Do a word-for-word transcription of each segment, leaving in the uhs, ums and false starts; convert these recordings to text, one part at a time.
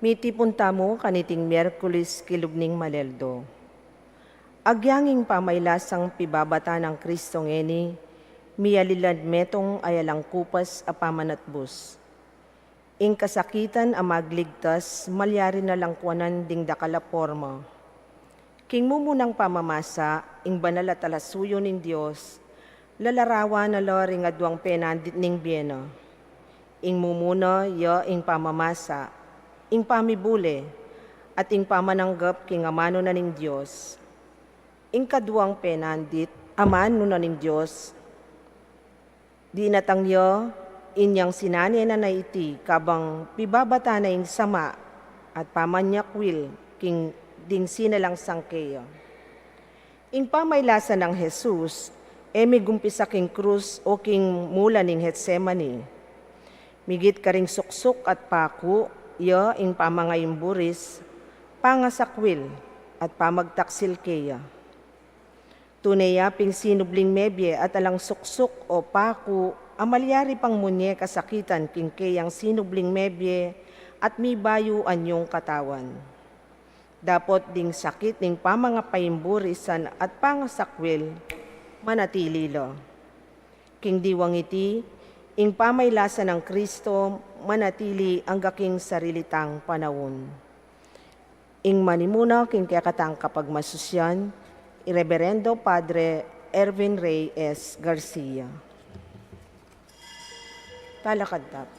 Mitipun tamu kaniting Miyerkules kilub ning Maleldo. Agyang ing pamaylasang pibabata nang Kristo ngeni, miyalilan metung a alang kupas a pamanatbus. Ing kasakitan a magligtas, malyari na lang kuanan ding dakal a porma. King mumunang pamamasa, ing banal a talasuyu ning Dios, lalarawan na la ring aduang penandit ning bie na. Ing mumuna ya ing pamamasa, ing pamibule, at ing pamananggap king amanu na ning Dios. Ing kaduang penandit, amanu na ning Dios, dinatang ya inyang sinane na na iti, kabang pibabata na ing sama at pamanyakwil king ding sinalang sangkeya. Ing pamaylasa nang Jesus, e migumpisa king krus o king mula ning Getsemani. Migit karing suksuk at paku, ya ing pamangayumburis, pangasakwil, at pamagtaksil keya. Tune ya pin sinubling mebie at alang suksuk o paku a malyari pang munye kasakitan king keyang sinubling mebie at mibayu anyung katawan. Dapot ding sakit ning pamangapayumburisan at pangasakwil manatili la. King diwang iti, ing pamaylasa nang Kristo manatili angga king sarili tang panaun. Ing manimuna king kekatang kapagmasusyan, i Reberendo Padre Erwin Rey S. Garcia. Talakad tamu.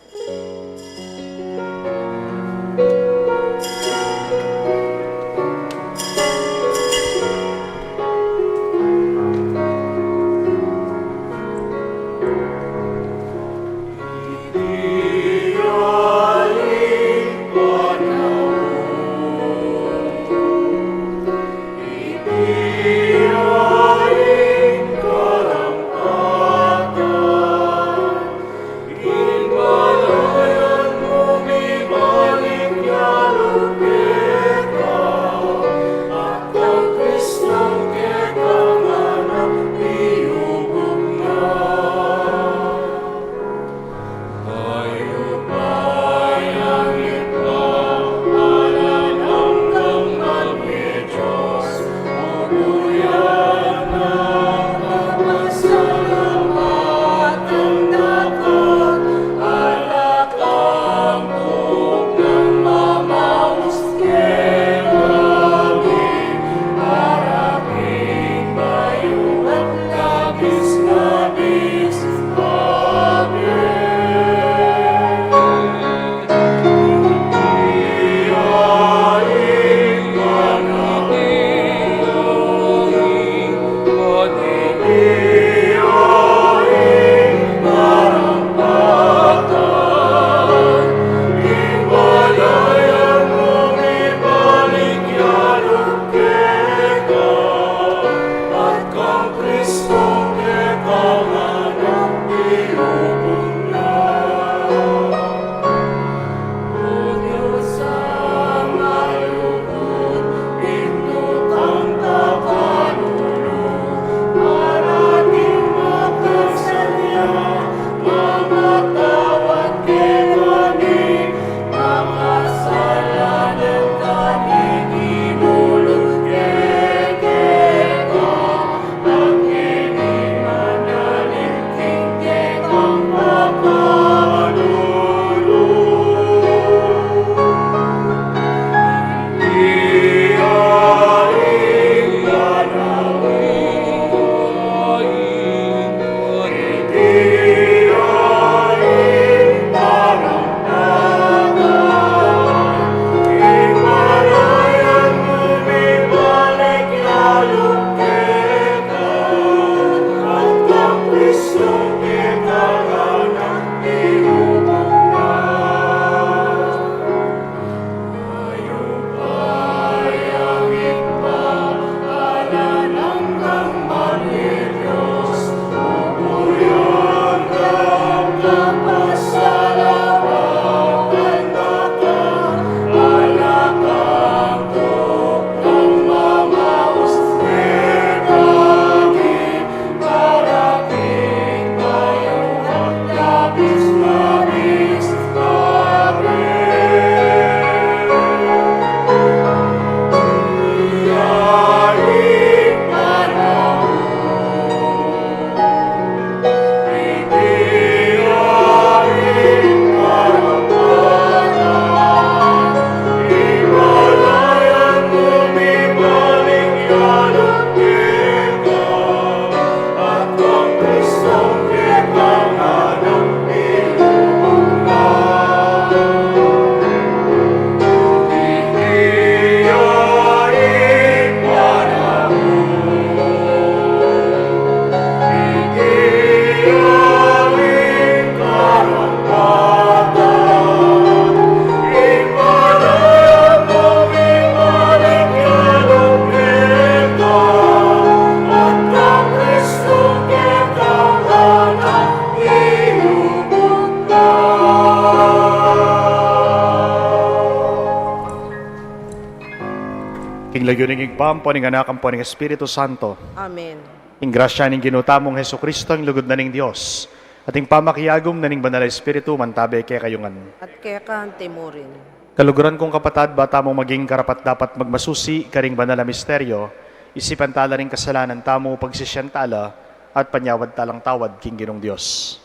King lagyu ning Ibpa, ampo ning Anak, ampo ning Espiritu Santo. Amen. Ing grasya ning Ginu tamung Jesucristo, ing lugud na ning Dios, at ing pamakiagum na ning Banal a Espiritu, mantabe kekayu ngan. At keka antimurin. Kaluguran kung kapatad, ba tamung maging karapat-dapat magmasusi karing banal a misteryo, isipan tala ring kasalanan tamu, pagsisian tala, at panyawad talang tawad king Ginung Dios.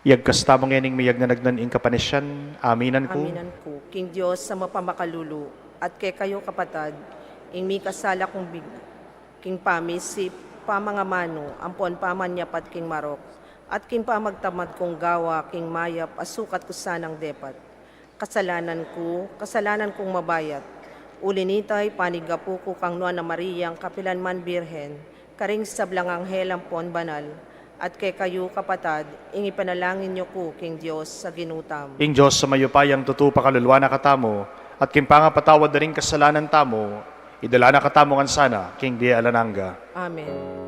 Iyagkas tamu ngening miyagnan-agnan ing kapanisian, aminan ku. Aminan ku king Dios a mapamakalulu, at kekayu kapatad, ing mikasala kung big-, king pamisip, pamangamanu, ampon pamanyapat king marok, at king pamagtamad kung gawa king mayap a sukat ku sanang depat. Kasalanan ku, kasalanan kung mabayat. Uli nita, ipanigapu ku kang Nuan a Mariang kapilan man Birhen, karing sablang anghel ampon banal, at kekayu kapatad, ing ipanalangin yu ku king Dios a Ginu tamu. Ing Dios a mayupayang tutu pakaluluan na katamu, at king pangapatawad da ring kasalanan tamu, idala na katamu ngan sana king bie alang angga. Amen.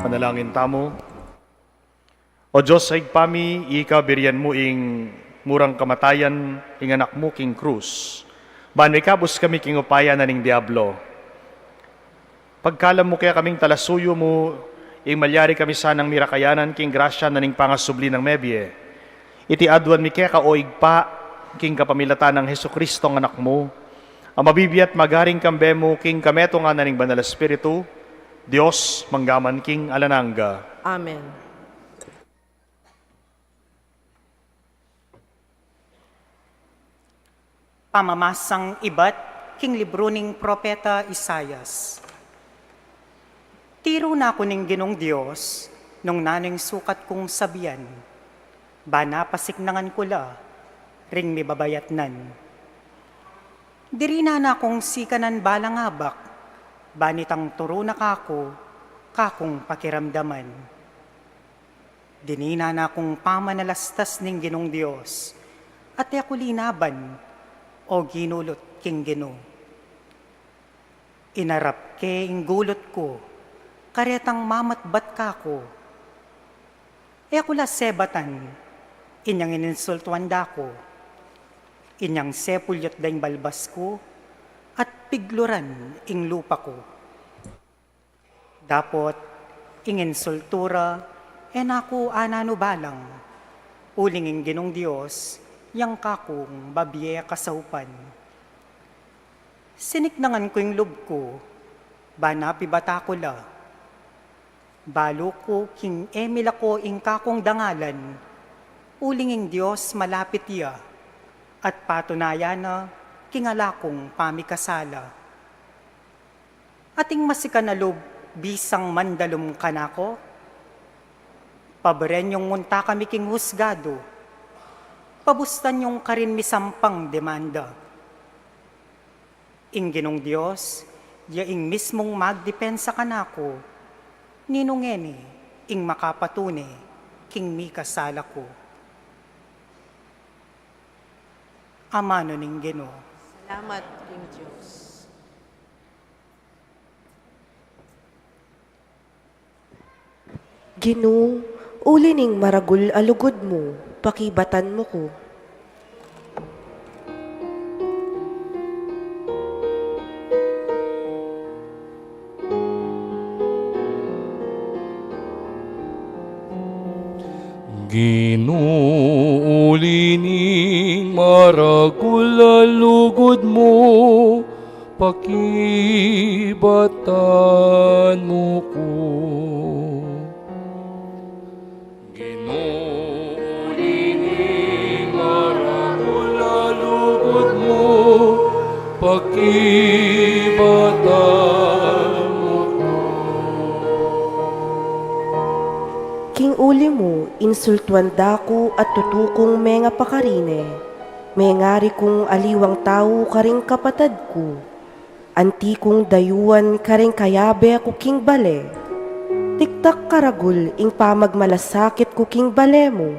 Manalangin tamu. O Dios a Ibpa mi, ika birian mu ing murang kamatayan ing Anak mu king krus, ban mikabus kami king upaya na ning Diablo. Pagkalam mu kekaming talasuyu mu, ing malyari kami sanang mirakayanan king grasya na ning pangasubli nang mebie. Iti aduan mi keka, o Ibpa, king kapamilatan nang Jesucristong Anak mu, a mabibie at magari king kambe mu king kametungan na ning Banal a Espiritu, Dios, mangga man king alang angga. Amen. Pamamasang ibat king libru ning propeta Isaias. Tiru na ku ning Ginung Dios nung nanu ing sukat kung sabian, ba na pasiknangan ku la ring mibabayatnan. Dirinan na kung sikanan balang abak, ban itang turu na kaku, kakung pakiramdaman. Dininan na kung pamanalastas ning Ginung Dios, at e ku linaban o ginulut king Ginu. Inarap ke ing gulut ku, karetang mamatbat kaku. E ku la sebatan, inyang ininsultuan da ku. Inyang sepulyut da ing balbas ku, at pigluran ing lupa ku. Dapot ing insultu ra, e na ku ananu balang, uling ing Ginung Dios, yang kakung babie kasaupan. Siniknangan ku ing lub ku, ba na pibata ku la. Balu ku king e milako ing kakung dangalan, uling ing Dios malapit ya, at patunayan na king ala kung pamikasala. Ating masikan a lub bisang mandalum kanako? Paburen yung munta kami king husgadu. Pabustan yung karin misampang demanda. Ing Ginung Dios, ya ing mismung magdepensa kanaku, ninu ngeni ing makapatune king mikasala ku? Amanu ning Ginu. Salamat king Dios. Ginu, uli ning maragul a lugud mu, pakibatan mu ku. Ginu, uli ning maragul a lugud mu, pakibatan mu ku. Ginu, uli ning maragul a lugud mu, pakibatan mu ku. King uli mu, insultuan da ku at tutu kung mengapakarine. Mengari kung aliwang tau karing kapatad ku. Anti kung dayuan karing kayabe ku king bale. Tiktak karagul ing pamagmalasakit ku king bale mu.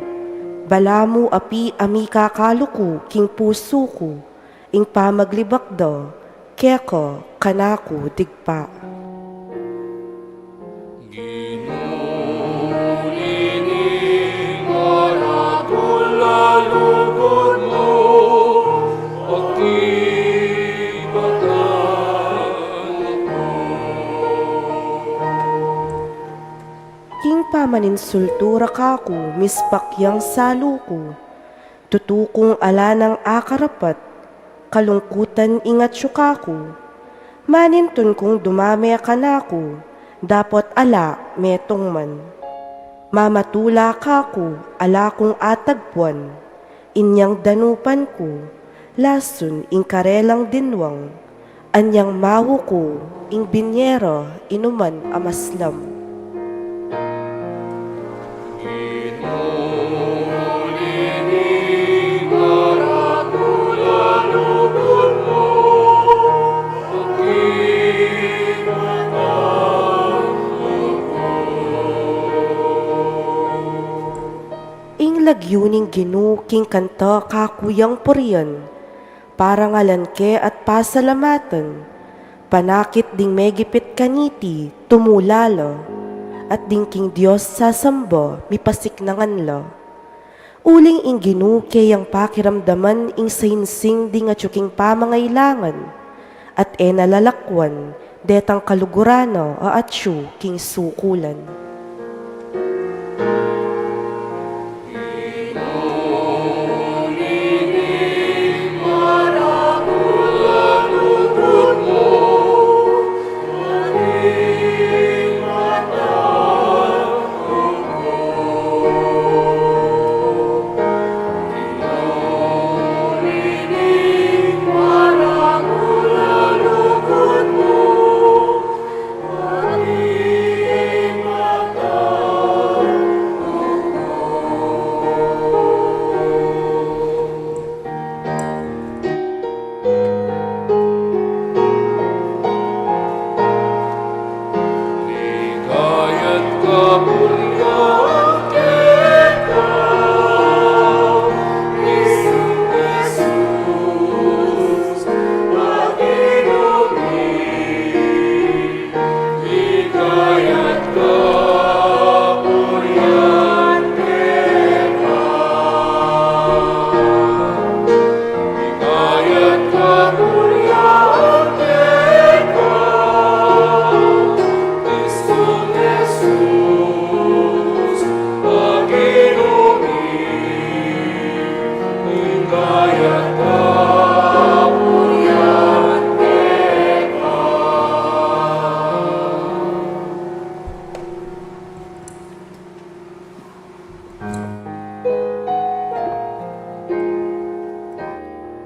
Balamu api a mikakalu ku king pusu ku, ing pamaglibak da keka kanaku digpa. Ginu, uli ning maragul a lugud mu, pakibatan mu ku. King pamaninsultu ra kaku, mispak yang salu ku. Tutu kung ala nang akarapat, kalungkutan ing atyu kaku. Manintun kung dumame kanaku, dapot ala metung man. Mamatula kaku, ala kung atagpuan. Inyang danupan ku, lasun ing karelang dinwang. Anyang mawu ku ing binyera inuman a maslam. Ing lagyu ning Ginu king kanta kaku yang purian, parangalan ke at pasalamatan, panakit ding megipit kaniti tumula la, at ding king Dios sasamba mipasiknangan la. Uling ing Ginu keyang pakiramdaman ing sainsing ding atyu king pamangailangan, at e na lalakwan detang kaluguran na a atyu king sukulan.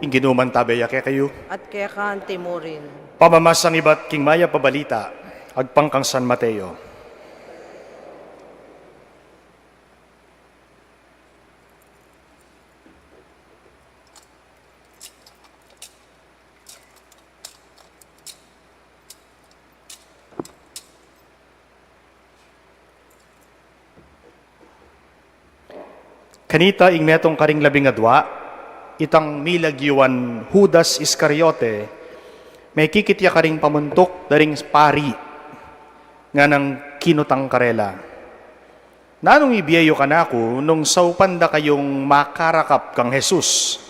Ing Ginu mantabe ya kekayu. At keka anti mu rin. Pamamasang ibat king Mayap a Balita, agpang kang San Mateo. Kanita ing metung karing labing adua, itang milagyuan Judas Iscariote, mekikit ya karing pamuntuk da ring pari, nganang kinutang karela, "Nanung ibie yu kanaku nung saupan da kayung makarakap kang Jesus?"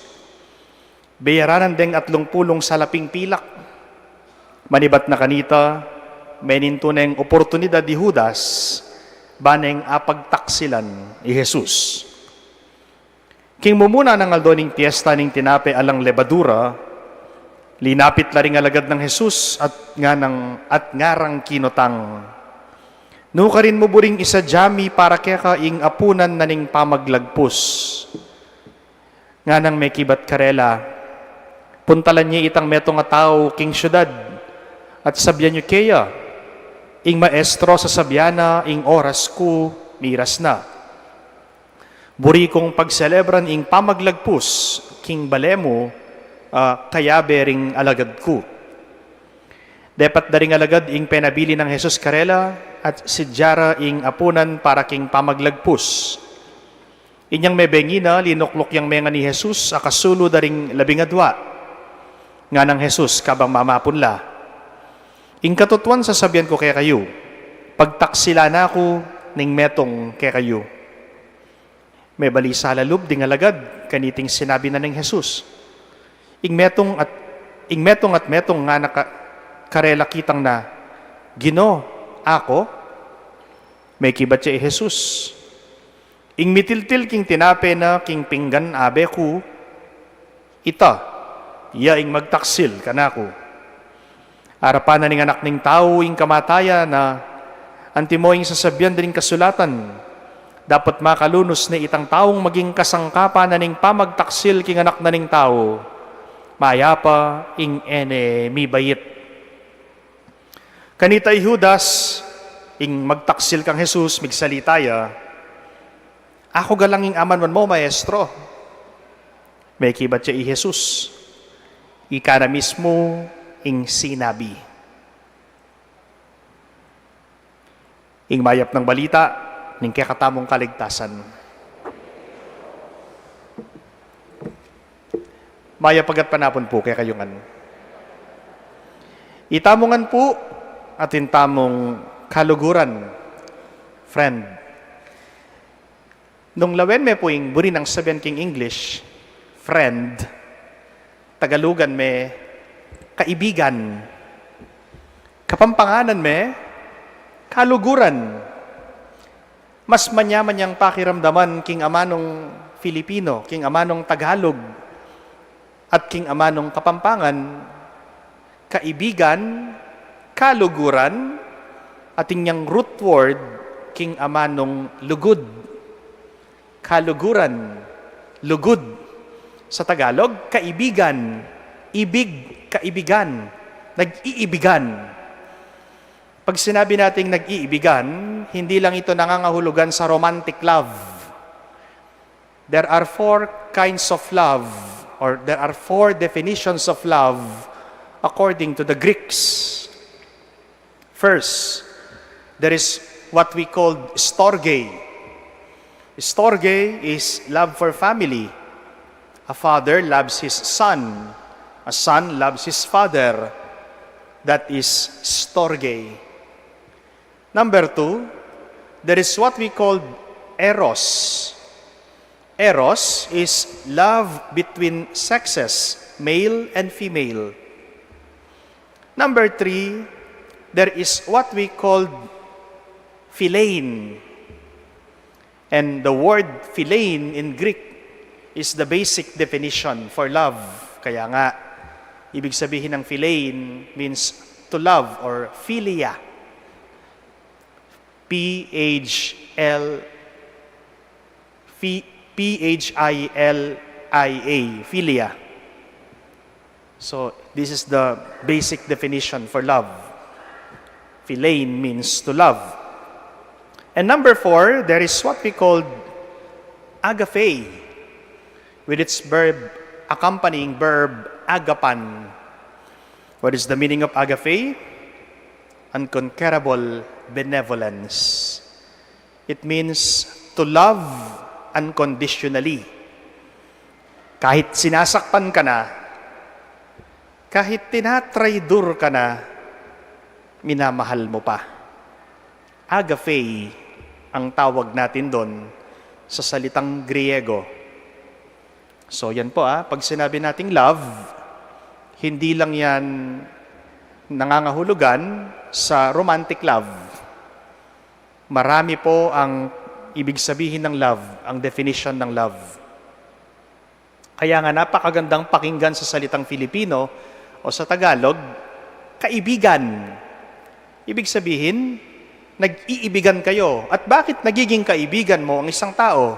Beyaranan deng atlung pulung salaping pilak. Manibat na kanita, menintu neng oportunidad i Judas, Ba neng apagtaksilan i Jesus. King mumuna nang aldo ning piesta ning tinape alang lebadura, linapit la ring alagad nang Jesus at nganang, at ngarang kinutang, "Nukarin mu buring isadya mi para keka ing apunan na ning pamaglagpus?" Nganang mekibat karela, "Puntalan ye itang metung a tau king siudad, at sabian yu keya, 'Ing Maestro sasabian na, ing oras ku miras na. Buri kung pagselebran ing pamaglagpus king bale mu, a kayabe ring alagad ku.'" Depat da ring alagad ing penabilin nang Jesus karela, at sidya ra ing apunan para king pamaglagpus. Inyang mebengi na, linukluk yang menga ni Jesus a kasulu da ring labing adua. Nganang Jesus kabang mamapun la, "Ing katutuan sasabian ku kekayu, pagtaksilan na ku ning metung kekayu." Mebalisa la lub ding alagad kaniting sinabi na ning Jesus. Ing metung at, ing metung at metung ngana ka-, karela kitang na, "Ginu, aku?" Mekibat ya i Jesus, "Ing mitiltil king tinape na king pinggan abe ku, ita ya ing magtaksil kanaku. Arapan na ning Anak ning Tau ing kamatayan na, antimo ing sasabian da ring kasulatan, dapot makalunus ne itang taung maging kasangkapan na ning pamagtaksil king Anak na ning Tau. Mayap a ing e ne mibait." Kanita i Judas, ing magtaksil kang Jesus, migsalita ya, "Aku galang ing amanuan mu, Maestro?" Mekibat ya i Jesus, "Ika na mismu ing sinabi." Ing mayap nang balita ning kekatamung kaligtasan. Mayap a gatpanapun pu kekayu ngan. Itamu ngan pu, atin tamung kaluguran, friend. Nung lawen me pu ing buri nang sabian king English, friend, Tagalugan me, kaibigan. Kapampanganan me, kaluguran. Mas manyaman yang pakiramdaman king amanung Filipino, king amanung Tagalog, at king amanung Kapampangan, kaibigan, kaluguran, atin yang root word king amanung lugud. Kaluguran, lugud. Sa Tagalog, kaibigan, ibig, kaibigan, nag-iibigan. Pag sinabi nating nag-iibigan, hindi lang ito nangangahulugan sa romantic love. There are four kinds of love, or there are four definitions of love according to the Greeks. First, there is what we called storge. Storge is love for family. A father loves his son. A son loves his father. That is storge. Number two, there is what we called eros. Eros is love between sexes, male and female. Number three, there is what we called philein. And the word philein in Greek is the basic definition for love. Kaya nga, ibig sabihin ng philein means to love or philia. P H L, P-, P H I L I A, philia. So, this is the basic definition for love. Philein means to love. And number four, there is what we called agape, with its verb, accompanying verb, agapan. What is the meaning of agape? Unconquerable benevolence. It means to love unconditionally. Kahit sinasaktan ka na, kahit tinatraitor ka na, minamahal mo pa. Agape ang tawag natin doon sa salitang Griego. So, yan po, ah, pag sinabi nating love, hindi lang yan nangangahulugan sa romantic love. Marami po ang ibig sabihin ng love, ang definition ng love. Kaya nga napakagandang pakinggan sa salitang Filipino o sa Tagalog, kaibigan. Ibig sabihin, nag-iibigan kayo. At bakit nagiging kaibigan mo ang isang tao?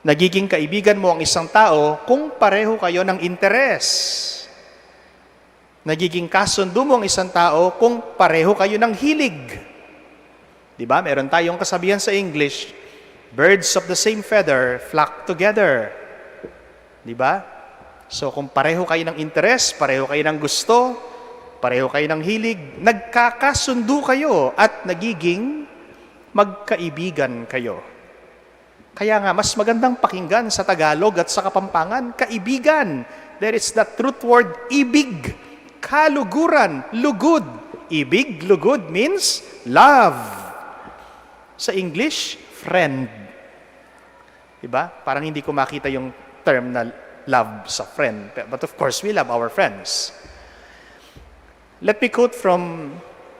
Nagiging kaibigan mo ang isang tao kung pareho kayo ng interes. Nagiging kasundo mo ang isang tao kung pareho kayo ng hilig. Di ba? Meron tayong kasabihan sa English, "Birds of the same feather flock together." Di ba? So kung pareho kayo ng interes, pareho kayo ng gusto, pareho kayo ng hilig, nagkakasundo kayo at nagiging magkaibigan kayo. Kaya nga, mas magandang pakinggan sa Tagalog at sa Kapampangan, kaibigan. There is that root word, ibig. Kaluguran, lugud. Ibig, lugud means love. Sa English, friend. Diba? Parang hindi ko makita yung term na love sa friend. But of course, we love our friends. Let me quote from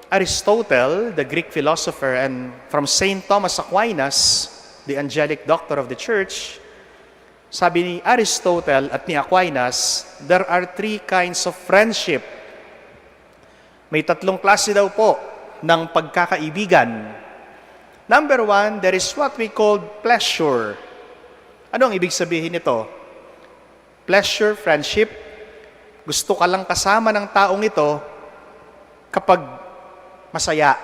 Aristotle, the Greek philosopher, and from Saint Thomas Aquinas, the angelic doctor of the church. Sabi ni Aristotle at ni Aquinas, there are three kinds of friendship. May tatlong klase daw po ng pagkakaibigan. Number one, there is what we call pleasure. Ano ang ibig sabihin nito? Pleasure friendship. Gusto ka lang kasama ng taong ito kapag masaya.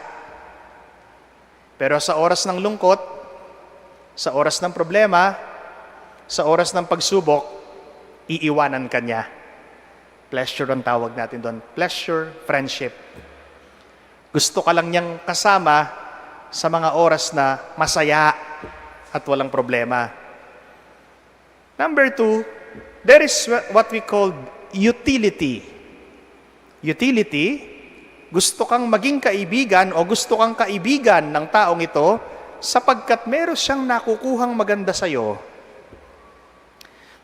Pero sa oras ng lungkot, sa oras ng problema, sa oras ng pagsubok, iiwanan ka niya. Pleasure ang tawag natin doon. Pleasure friendship. Gusto ka lang niyang kasama sa mga oras na masaya at walang problema. Number two, there is what we call utility. Utility, gusto kang maging kaibigan o gusto kang kaibigan ng taong ito sapagkat meron siyang nakukuhang maganda sa'yo.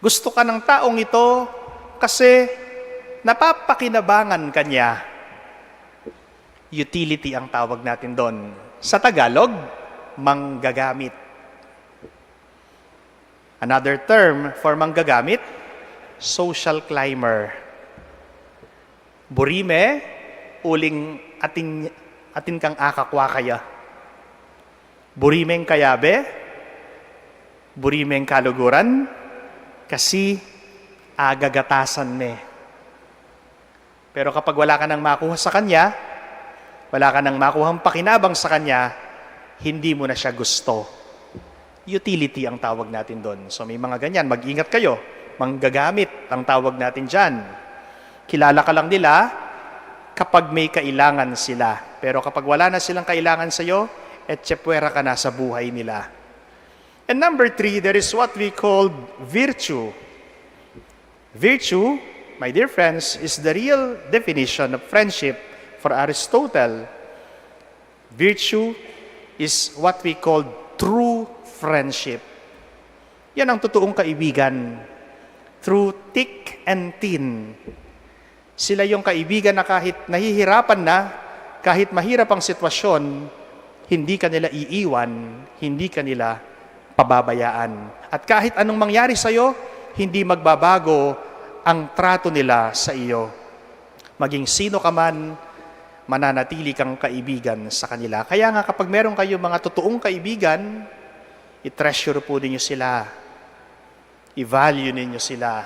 Gusto ka ng taong ito kasi napapakinabangan ka niya. Utility ang tawag natin doon. Sa Tagalog, manggagamit. Another term for manggagamit, social climber. Buri me, uling atin, atin kang akakwa kaya. Buri meng kayabe, buri meng kaluguran, kasi agagatasan me. Pero kapag wala ka nang makuha sa kanya, wala ka nang makuhang pakinabang sa kanya, hindi mo na siya gusto. Utility ang tawag natin doon. So may mga ganyan, mag-ingat kayo. Manggagamit ang tawag natin dyan. Kilala ka lang nila kapag may kailangan sila. Pero kapag wala na silang kailangan sa'yo, etsepwera ka na sa buhay nila. And number three, there is what we call virtue. Virtue, my dear friends, is the real definition of friendship for Aristotle. Virtue is what we call true friendship. Yan ang totoong kaibigan. Through thick and thin. Sila yung kaibigan na kahit nahihirapan na, kahit mahirap ang sitwasyon, hindi ka nila iiwan, hindi ka nila pababayaan. At kahit anong mangyari sa'yo, hindi magbabago ang trato nila sa iyo. Maging sino ka man, mananatili kang kaibigan sa kanila. Kaya nga kapag meron kayo mga totoong kaibigan, i-treasure po ninyo sila. I-value ninyo sila.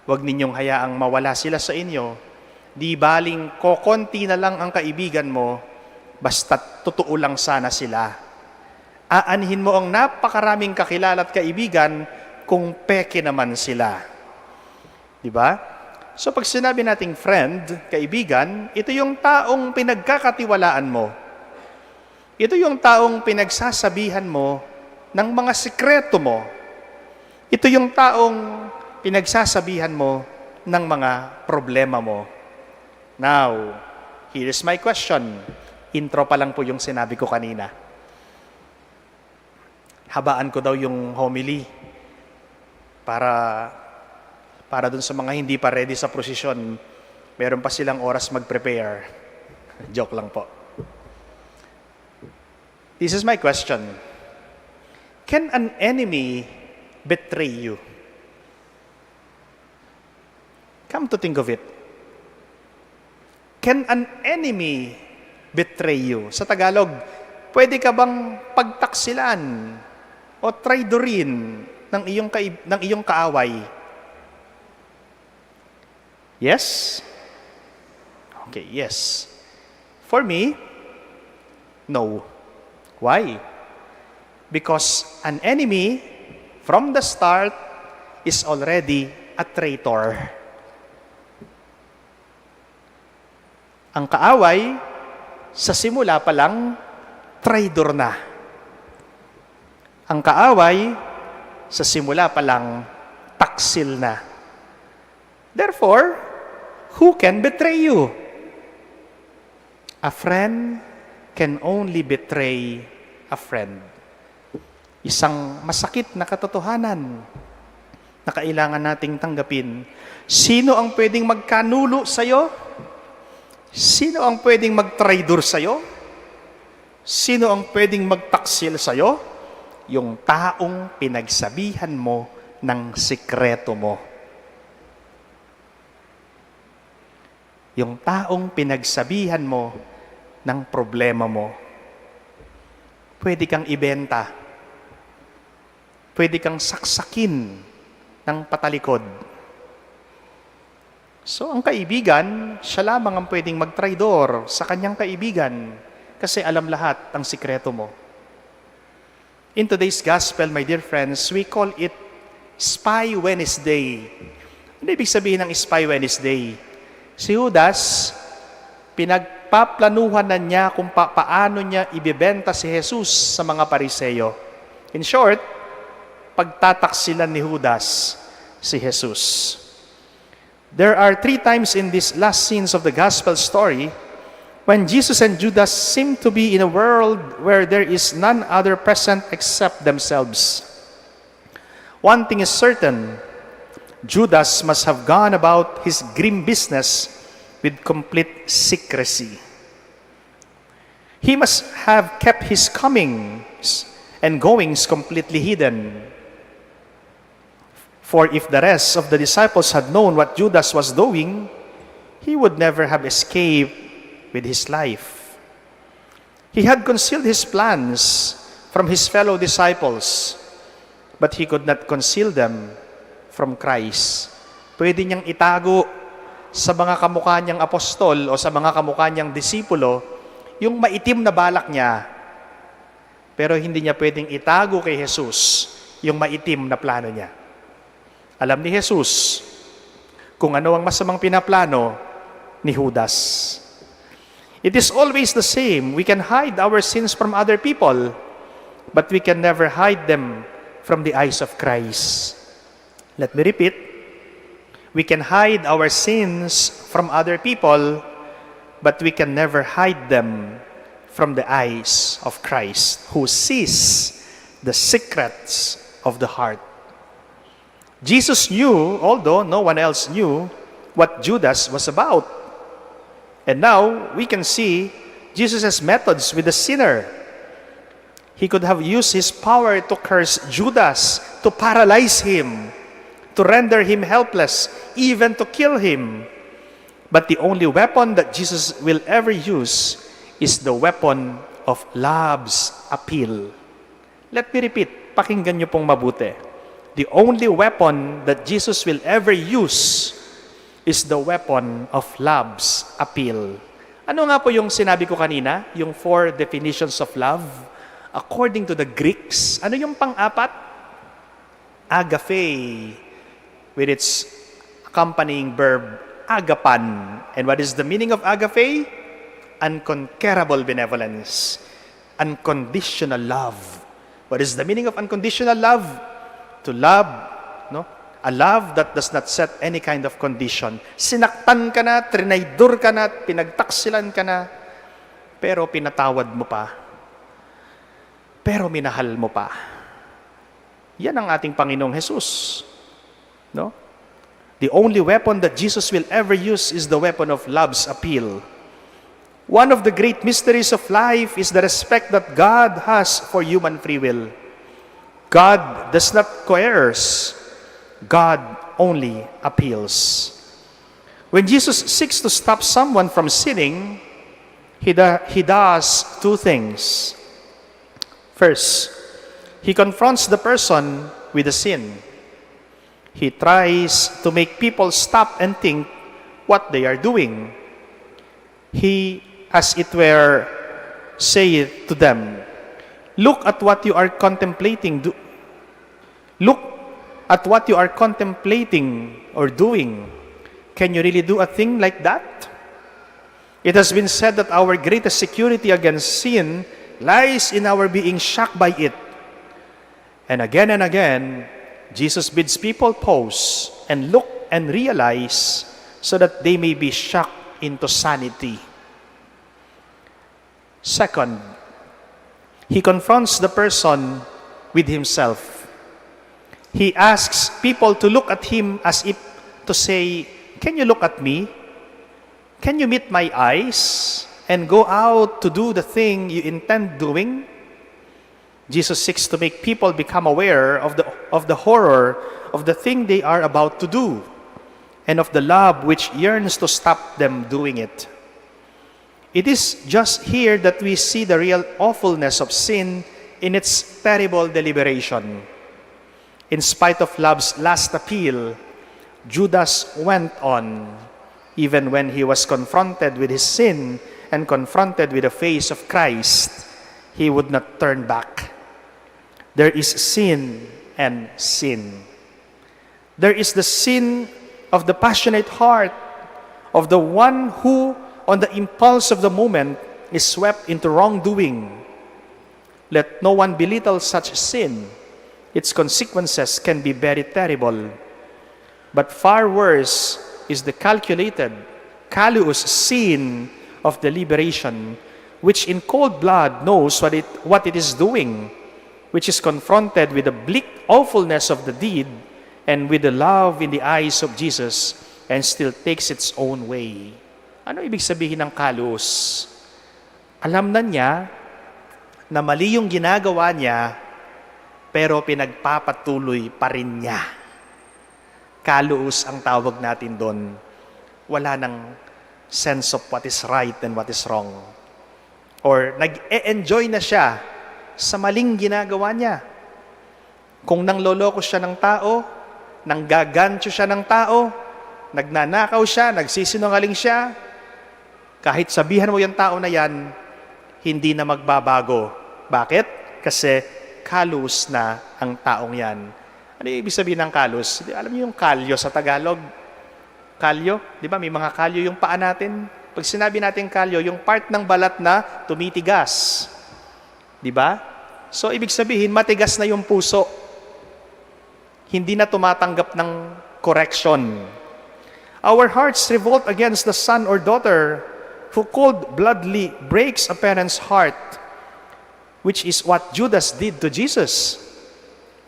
Huwag ninyong hayaang mawala sila sa inyo. Di baling kokonti na lang ang kaibigan mo, basta't totoo lang sana sila. Aanhin mo ang napakaraming kakilala at kaibigan kung peke naman sila. Di ba? So pag sinabi nating friend, kaibigan, ito yung taong pinagkakatiwalaan mo. Ito yung taong pinagsasabihan mo ng mga sikreto mo. Ito yung taong pinagsasabihan mo ng mga problema mo. Now, here is my question. Intro pa lang po yung sinabi ko kanina. Habaan ko daw yung homily para, para dun sa mga hindi pa ready sa prosesyon, meron pa silang oras mag-prepare. Joke lang po. This is my question. Can an enemy betray you? Come to think of it, can an enemy betray you? Sa Tagalog, pwede ka bang pagtaksilan o traidorin ng iyong, kaib- ng iyong kaaway? Yes? Okay, yes. For me, no. Why? Because an enemy, from the start, is already a traitor. Ang kaaway, sa simula pa lang, traidor na. Ang kaaway, sa simula pa lang, taksil na. Therefore, who can betray you? A friend can only betray a friend. Isang masakit na katotohanan na kailangan nating tanggapin. Sino ang pwedeng magkanulu sa'yo? Sino ang pwedeng magtraidor sa'yo? Sino ang pwedeng magtaksil sa'yo? Yung taong pinagsabihan mo ng sikreto mo. Yung taong pinagsabihan mo ng problema mo. Pwede kang ibenta. Pwede kang saksakin ng patalikod. So, ang kaibigan, siya lamang ang pwedeng magtraidor sa kanyang kaibigan kasi alam lahat ang sikreto mo. In today's gospel, my dear friends, we call it Spy Wednesday. Ano ibig sabihin ng Spy Wednesday? Si Judas, pinagpaplanuhan na niya kung papaano niya ibebenta si Jesus sa mga Pariseo. In short, pagtataksilan ni Judas si Jesus. There are three times in these last scenes of the gospel story when Jesus and Judas seem to be in a world where there is none other present except themselves. One thing is certain, Judas must have gone about his grim business with complete secrecy. He must have kept his comings and goings completely hidden. For if the rest of the disciples had known what Judas was doing, he would never have escaped with his life. He had concealed his plans from his fellow disciples, but he could not conceal them from Christ. Pwede niyang itago sa mga kamukha niyang apostol o sa mga kamukha niyang disipulo yung maitim na balak niya, pero hindi niya pwedeng itago kay Jesus yung maitim na plano niya. Alam ni Jesus kung ano ang masamang pinaplano ni Judas. It is always the same. We can hide our sins from other people, but we can never hide them from the eyes of Christ. Let me repeat. We can hide our sins from other people, but we can never hide them from the eyes of Christ, who sees the secrets of the heart. Jesus knew, although no one else knew, what Judas was about. And now we can see Jesus' methods with the sinner. He could have used his power to curse Judas, to paralyze him, to render him helpless, even to kill him. But the only weapon that Jesus will ever use is the weapon of love's appeal. Let me repeat, pakinggan niyo pong mabuti. The only weapon that Jesus will ever use is the weapon of love's appeal. Ano nga po yung sinabi ko kanina? Yung four definitions of love? According to the Greeks, ano yung pang-apat? Agape, with its accompanying verb, agapan. And what is the meaning of agape? Unconquerable benevolence. Unconditional love. What is the meaning of unconditional love? To love, no? A love that does not set any kind of condition. Sinaktan ka na, trinaydor ka na, pinagtaksilan ka na, pero pinatawad mo pa. Pero minahal mo pa. Yan ang ating Panginoong Jesus. No? The only weapon that Jesus will ever use is the weapon of love's appeal. One of the great mysteries of life is the respect that God has for human free will. God does not coerce, God only appeals. When Jesus seeks to stop someone from sinning, he, do, he does two things. First, he confronts the person with the sin. He tries to make people stop and think what they are doing. He, as it were, saith to them, "Look at what you are contemplating. Do, look at what you are contemplating or doing. Can you really do a thing like that?" It has been said that our greatest security against sin lies in our being shocked by it. And again and again, Jesus bids people pause and look and realize so that they may be shocked into sanity. Second, he confronts the person with himself. He asks people to look at him as if to say, "Can you look at me? Can you meet my eyes and go out to do the thing you intend doing?" Jesus seeks to make people become aware of the, of the horror of the thing they are about to do and of the love which yearns to stop them doing it. It is just here that we see the real awfulness of sin in its terrible deliberation. In spite of love's last appeal, Judas went on. Even when he was confronted with his sin and confronted with the face of Christ, he would not turn back. There is sin and sin. There is the sin of the passionate heart of the one who, on the impulse of the moment, is swept into wrongdoing. Let no one belittle such sin. Its consequences can be very terrible. But far worse is the calculated, callous sin of deliberation, which in cold blood knows what it, what it is doing, which is confronted with the bleak awfulness of the deed and with the love in the eyes of Jesus, and still takes its own way. Ano ibig sabihin ng callous? Alam na niya na mali yung ginagawa niya, pero pinagpapatuloy pa rin niya. Callous ang tawag natin doon. Wala nang sense of what is right and what is wrong. Or nag-e-enjoy na siya sa maling ginagawa niya. Kung nangloloko siya ng tao, nanggagancho siya ng tao, nagnanakaw siya, nagsisinungaling siya, kahit sabihan mo yung tao na yan, hindi na magbabago. Bakit? Kasi callous na ang taong yan. Ano yung ibig sabihin ng callous? Di, alam niyo yung kalyo sa Tagalog? Kalyo? Di ba may mga kalyo yung paa natin? Pag sinabi natin kalyo, yung part ng balat na tumitigas. Di ba? So, ibig sabihin, matigas na yung puso. Hindi na tumatanggap ng correction. Our hearts revolt against the son or daughter who cold-bloodedly breaks a parent's heart, which is what Judas did to Jesus.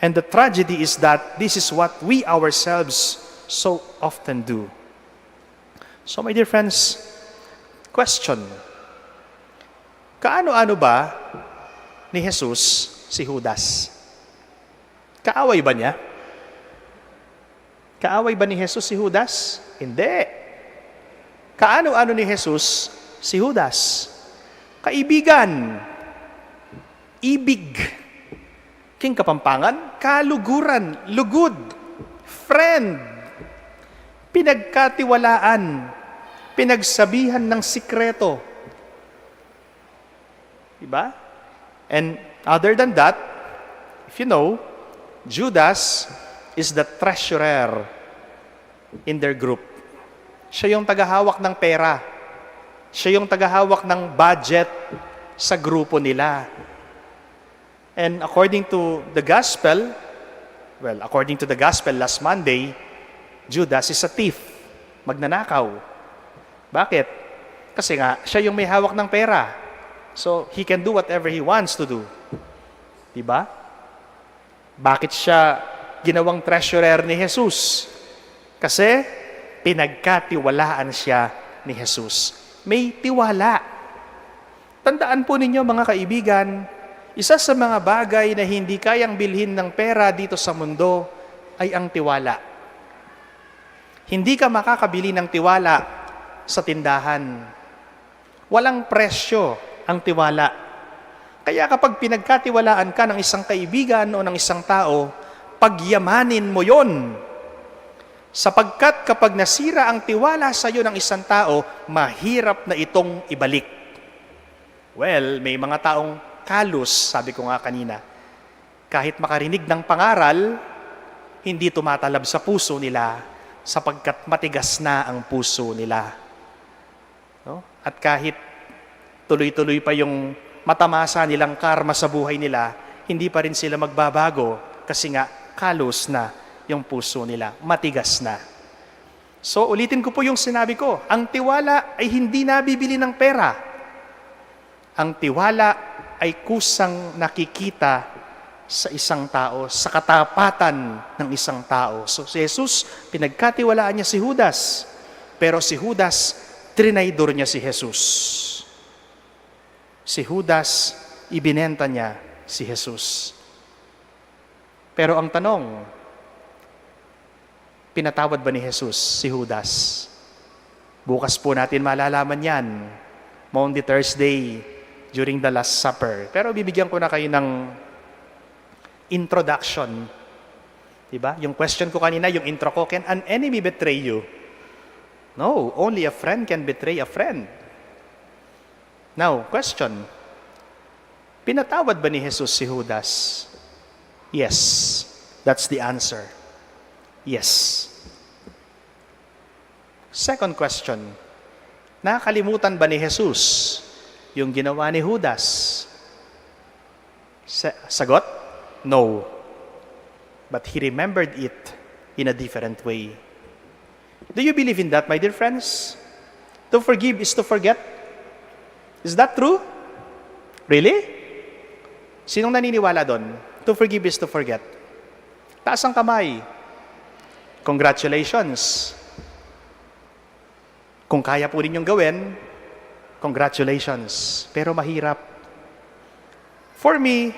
And the tragedy is that this is what we ourselves so often do. So, my dear friends, question, kaano-ano ba ni Jesus si Judas? Kaaway ba niya? Kaaway ba ni Jesus si Judas? Hindi. Kaano-ano ni Jesus si Judas? Kaibigan. Ibig. King Kapampangan, kaluguran, lugud, friend. Pinagkatiwalaan, pinagsabihan ng sikreto. Diba? And other than that, if you know, Judas is the treasurer in their group. Siya yung tagahawak ng pera. Siya yung tagahawak ng budget sa grupo nila. And according to the gospel, well, according to the gospel last Monday, Judas is a thief, magnanakaw. Bakit? Kasi nga, siya yung may hawak ng pera. So, he can do whatever he wants to do. Diba? Bakit siya ginawang treasurer ni Jesus? Kasi pinagkatiwalaan siya ni Jesus. May tiwala. Tandaan po ninyo, mga kaibigan, isa sa mga bagay na hindi kayang bilhin ng pera dito sa mundo ay ang tiwala. Hindi ka makakabili ng tiwala sa tindahan. Walang presyo ang tiwala. Kaya kapag pinagkatiwalaan ka ng isang kaibigan o ng isang tao, pagyamanin mo yon. Sapagkat kapag nasira ang tiwala sa iyo ng isang tao, mahirap na itong ibalik. Well, may mga taong kalos, sabi ko nga kanina, kahit makarinig ng pangaral, hindi tumatalab sa puso nila sapagkat matigas na ang puso nila. No? At kahit tuloy-tuloy pa yung matamasa nilang karma sa buhay nila, hindi pa rin sila magbabago kasi nga kalos na yung puso nila, matigas na. So, ulitin ko po yung sinabi ko, ang tiwala ay hindi nabibili ng pera. Ang tiwala ay kusang nakikita sa isang tao, sa katapatan ng isang tao. So, si Jesus, pinagkatiwalaan niya si Judas. Pero si Judas, trinaydor niya si Jesus. Si Judas, ibinenta niya si Jesus. Pero ang tanong, pinatawad ba ni Jesus si Judas? Bukas po natin malalaman yan, Maundy Thursday, during the Last Supper. Pero bibigyan ko na kayo ng introduction. Diba? Yung question ko kanina, yung intro ko, "Can an enemy betray you?" No, only a friend can betray a friend. Now, question. Pinatawad ba ni Jesus si Judas? Yes. That's the answer. Yes. Second question. Nakalimutan ba ni Jesus yung ginawa ni Judas? Sa- sagot? No. But he remembered it in a different way. Do you believe in that, my dear friends? To forgive is to forget? Is that true? Really? Sinong naniniwala doon? To forgive is to forget. Taas ang kamay. Congratulations. Kung kaya po ninyong gawin, congratulations. Pero mahirap. For me,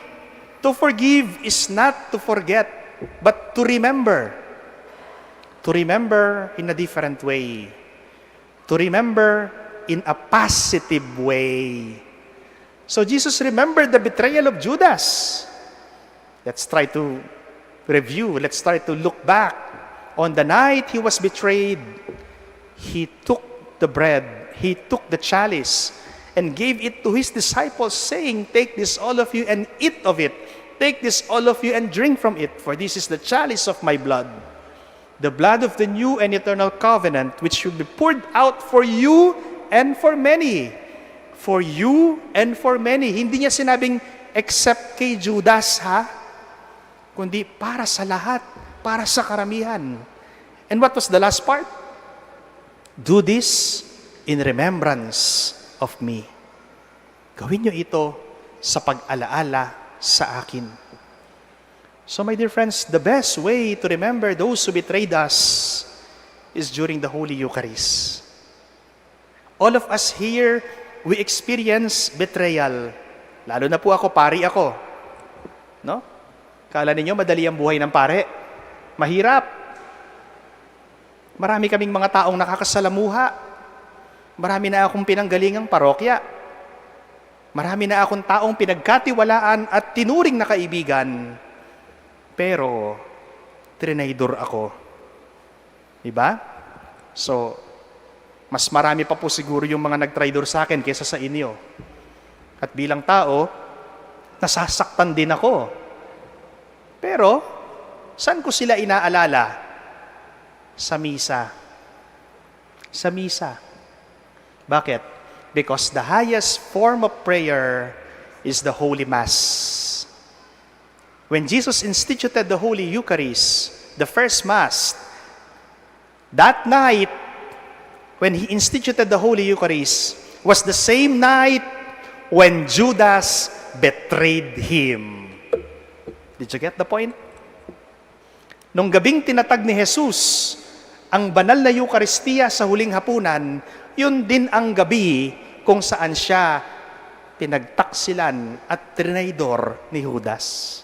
to forgive is not to forget, but to remember. To remember in a different way. To remember in a positive way. So Jesus remembered the betrayal of Judas. Let's try to review. Let's try to look back. On the night he was betrayed, he took the bread, he took the chalice, and gave it to his disciples, saying, "Take this, all of you, and eat of it. Take this, all of you, and drink from it, for this is the chalice of my blood, the blood of the new and eternal covenant, which will be poured out for you and for many." For you and for many. Hindi niya sinabing, "Except kay Judas," ha? Kundi para sa lahat, para sa karamihan. And what was the last part? "Do this in remembrance of me." Gawin niyo ito sa pag-alaala sa akin. So, my dear friends, the best way to remember those who betrayed us is during the Holy Eucharist. All of us here, we experience betrayal. Lalo na po ako, pari ako. No? Kala ninyo madali ang buhay ng pare? Mahirap. Marami kaming mga taong nakakasalamuha. Marami na akong pinanggalingang parokya. Marami na akong taong pinagkatiwalaan at tinuring na kaibigan. Pero, trinaydor ako. Diba? So, mas marami pa po siguro yung mga nagtraydor sa akin kaysa sa inyo. At bilang tao, nasasaktan din ako. Pero, saan ko sila inaalala? Sa misa. Sa misa. Bakit? Because the highest form of prayer is the Holy Mass. When Jesus instituted the Holy Eucharist, the first Mass, that night when he instituted the Holy Eucharist was the same night when Judas betrayed him. Did you get the point? Nung gabing tinatag ni Jesus ang banal na Eukaristia sa huling hapunan, yun din ang gabi kung saan siya Pinagtaksilan at trinaydor ni Judas.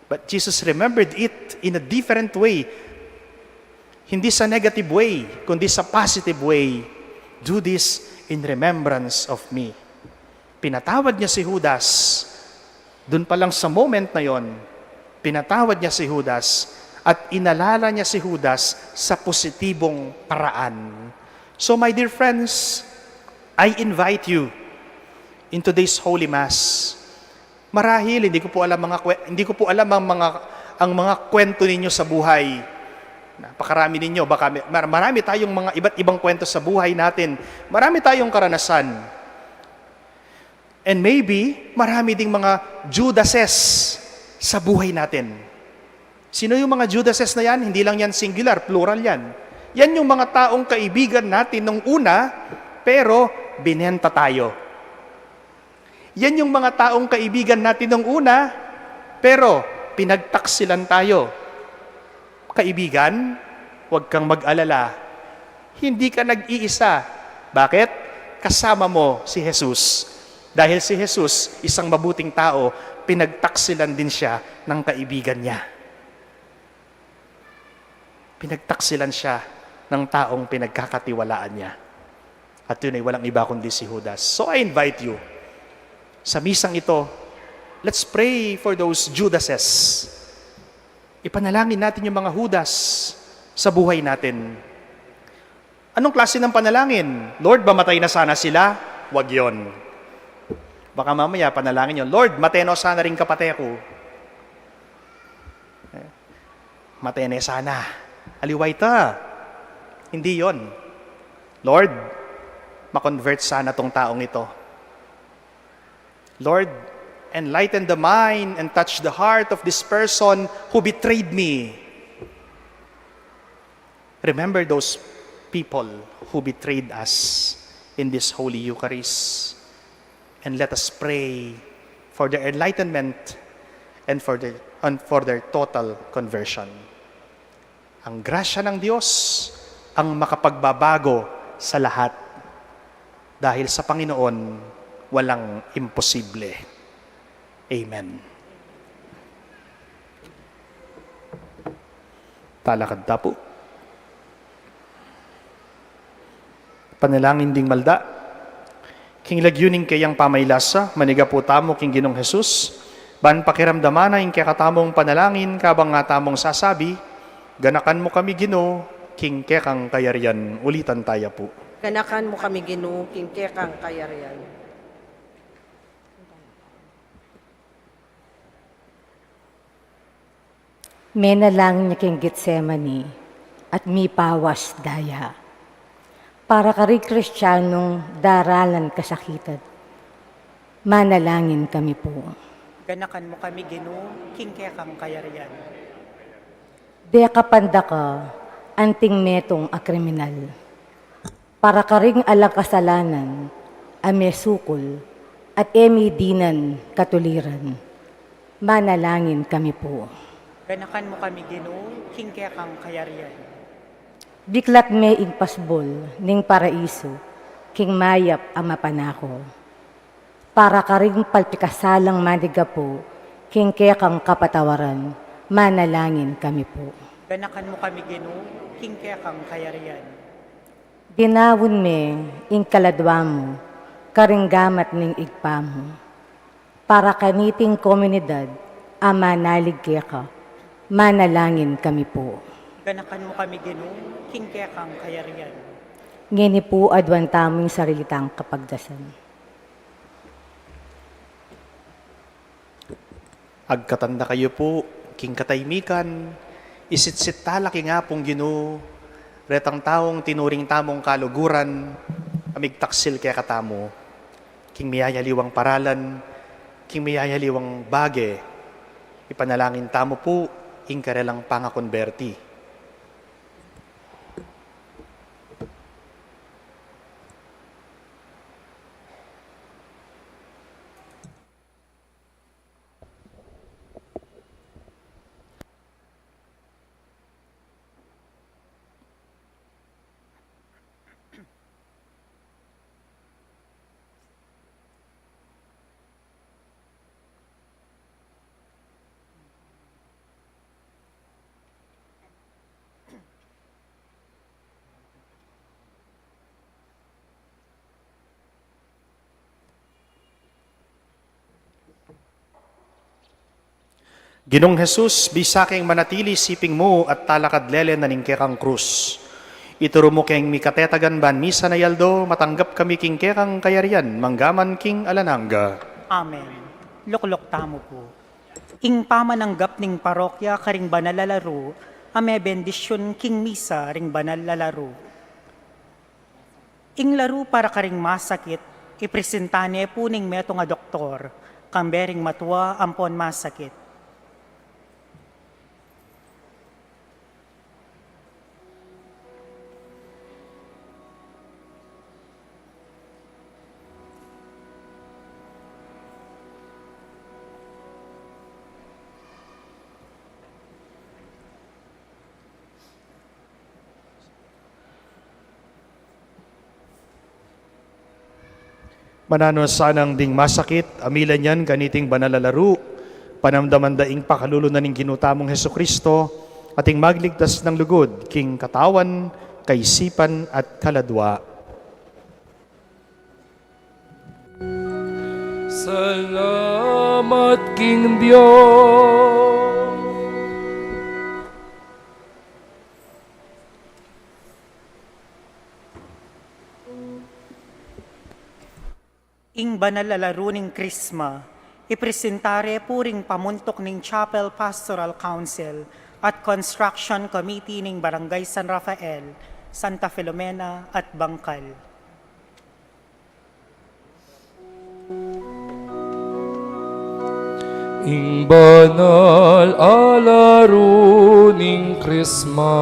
But Jesus remembered it in a different way. Hindi sa negative way, kundi sa positive way. "Do this in remembrance of me." Pinatawad niya si Judas. Dun pa lang sa moment na yon, pinatawad niya si Judas at inalala niya si Judas sa positibong paraan. So, my dear friends, I invite you in today's Holy Mass. Marahil, hindi ko po alam mga kwe-, hindi ko po alam ang mga, ang mga kwento ninyo sa buhay. Napakarami ninyo, baka may, mar-, marami tayong mga iba't ibang kwento sa buhay natin. Marami tayong karanasan. And maybe, marami ding mga Judases sa buhay natin. Sino yung mga Judases na yan? Hindi lang yan singular, plural yan. Yan yung mga taong kaibigan natin nung una, pero binenta tayo. Yan yung mga taong kaibigan natin nung una, pero pinagtaksilan tayo. Kaibigan, huwag kang mag-alala. Hindi ka nag-iisa. Bakit? Kasama mo si Jesus. Dahil si Jesus, isang mabuting tao, pinagtaksilan din siya ng kaibigan niya. Pinagtaksilan siya ng taong pinagkakatiwalaan niya. At yun ay walang iba kundi si Judas. So I invite you, sa misang ito, let's pray for those Judases. Ipanalangin natin yung mga Judas sa buhay natin. Anong klase ng panalangin? "Lord, mamatay na sana sila." Wag yon. Baka mamaya panalangin yun, "Lord, mate no sana ring kapate ku." Eh, mate ne sana. Aliwa ita. Hindi yon. "Lord, makonvert sana tong taong ito." "Lord, enlighten the mind and touch the heart of this person who betrayed me." Remember those people who betrayed us in this Holy Eucharist. And let us pray for their enlightenment and for their, and for their total conversion. Ang grasya ng Diyos ang makapagbabago sa lahat. Dahil sa Panginoon, walang imposible. Amen. Talakad ta pu. Panalangin ding malda. King lagyu ning keyang pamaylasa, manigapu tamu king Ginung Jesus, ban pakiramdaman na ing kekatamung panalangin, kabang nga tamung sasabi, "Ganakan mu kami, Ginu, king kekang kayarian." Ulitan taya pu. Ganakan mu kami, Ginu, king kekang kayarian. Menalangin ya king Getsemani at mipawas daya. Para karing Kristianong daralan kasakitan, manalangin kami pu. Ganakan mu kami, Ginu, king kekang kayarian. Deka pandaka anting metung a kriminal. Para karing alang kasalanan a mesukul at e mi dinan katuliran, manalangin kami pu. Ganakan mu kami, Ginu, king kekang kayarian. Diklat me ing pasbul ning paraisu king mayap a mapanako. Para karing palpikasalang manigapu king kekang kapatawaran, manalangin kami pu. Ganakan mu kami, Ginu, king kekang kayarian. Dinaun me ing kaladwa mu karing gamat ning Ibpa mu. Para kaniting komunidad a manalig keka, manalangin kami pu. Ganakan mu kami, Ginu, king kekang kayarian. Ngeni pu aduan tamu ing sarili tang kapagdasan. Agkatan da kayu pu king kataymikan, isitsit tala king Apung Ginu retang taung tinuring tamung kaluguran a migtaksil kekatamu, king miyayaliwang paralan, king miyayaliwang bage. Ipanalangin tamu pu ing karelang pangakonberti. Ginung Jesus, bisa keng manatili siping mu at talakad lele na ning kekang krus. Ituru mu keng mikatetagan ban misan a aldo, matanggap kami king kekang kayarian, manggaman king alang angga. Amen. Lukluk tamu pu. Ing pamananggap ning parokya karing banal a laru, a mebendisyun king misa ring banal a laru. Ing laru para karing masakit, ipresenta ne pu ning metung a doktor, kambe ring matua ampon masakit. Mananu na sanang ding masakit a milan yan kaniting banal a laru, panamdaman da ing pakalulu na ning Ginu tamung Jesucristo, ating magligtas nang lugud king katawan, kaisipan, at kaladua. Salamat king Dios. Ing banal a laru ning Krisma, ipresenta re pu ring pamuntuk ning Chapel Pastoral Council at Construction Committee ning Barangay San Rafael, Santa Filomena at Bangkal. Ing banal a laru ning Krisma.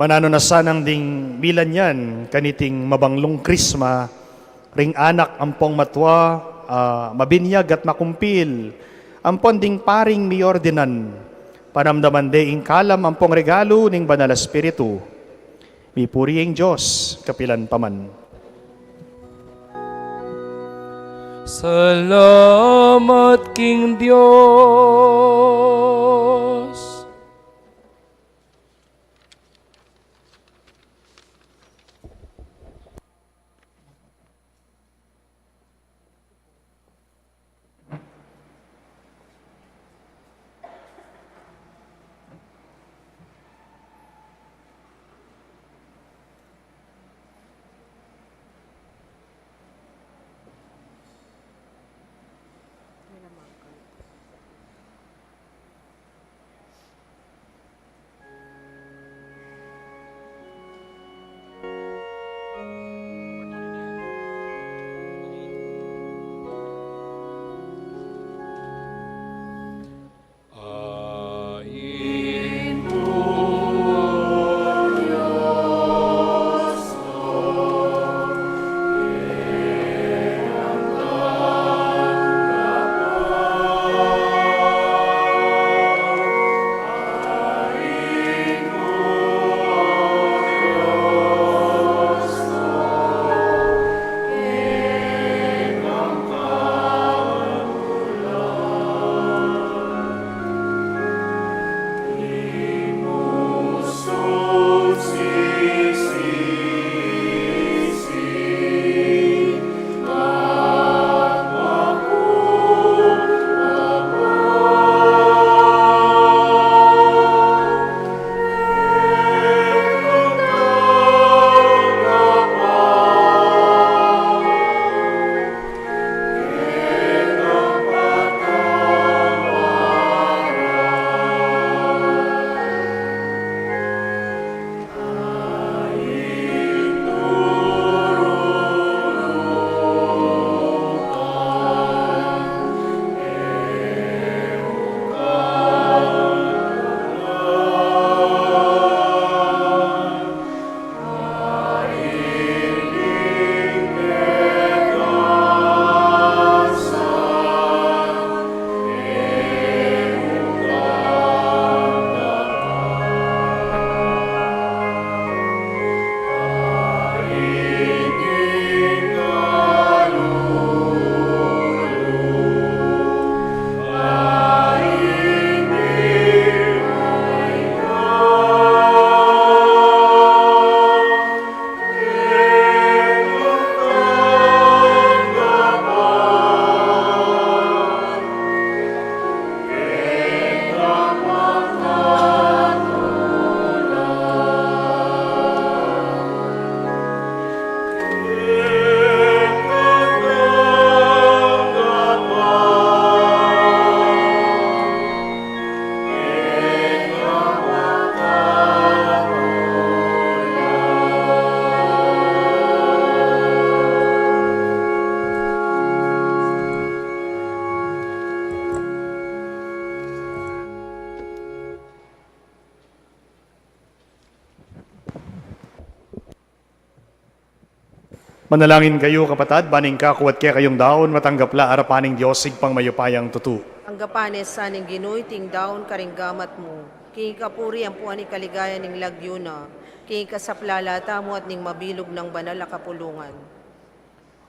Mananu na sanang ding milan yan kaniting mabanglung Krisma, ring anak ampong matua, a, mabinyag at makumpil, ampon ding paring miordinan, panamdaman de ing kalam ampong regalu ning Banal a Espiritu. Mipuri ing Dios, kapilan pa man. Salamat king Dios. Manalangin kayu, kapatad, ban ing kaku at kekayung daun matanggap la arapan ning Dios Ibpang mayupayang tutu. Tanggapan na sa ning Ginu iting daun karing gamat mu, king kapurian ampon ing kaligayan ning lagyu na, king kasaplalan tamu at ning mabilug nang banal a kapulungan.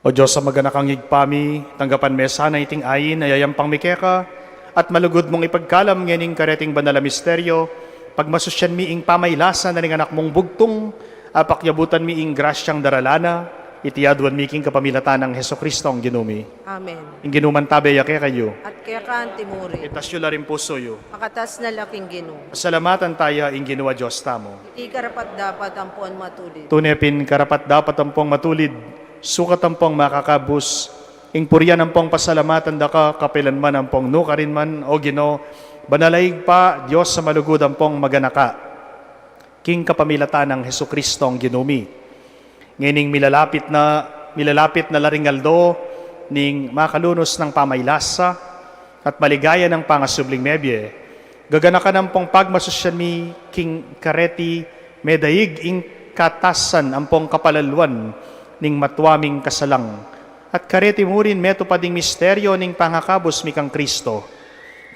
O Dios a maganakang Ibpa mi, tanggapan me sana iting ain a yayampang mi keka, at malugud mung ipagkalam ngening kareting banal a misteryo, pagmasusyan mi ing pamailasan na ning Anak mung bugtung, a pakyabutan mi ing grasyang daralan na, iti aduan mi king kapamilatan nang Jesucristong Ginu mi. Amen. Ing Ginu mantabe ya kekayu. At keka antimurin. Itas yu la ring pusu yu. Pakatas na la king Ginu. Pasalamatan taya ing Ginu a Dios tamu. Iti karapat-dapat ampon matulid. Tune pin karapat-dapat ampong matulid, sukat ampong makakabus, ing purian ampong pasalamatan da ka, kapilan man ampong nukarin man, o Ginu, banal a Ibpa, Dios a malugud ampong maganaka, king kapamilatan nang Jesucristong Ginu mi. Ngening milalapit na, milalapit na la ring aldo ning makalunus nang pamailasa at maligaya nang pangasubling mebie, gaganakan ampong pagmasusyan mi king kareti medaig ing katasan ampong kapalaluan ning matua ming kasalang, at kareti murin metupad ing misteryo ning pangakabus mi kang Cristo.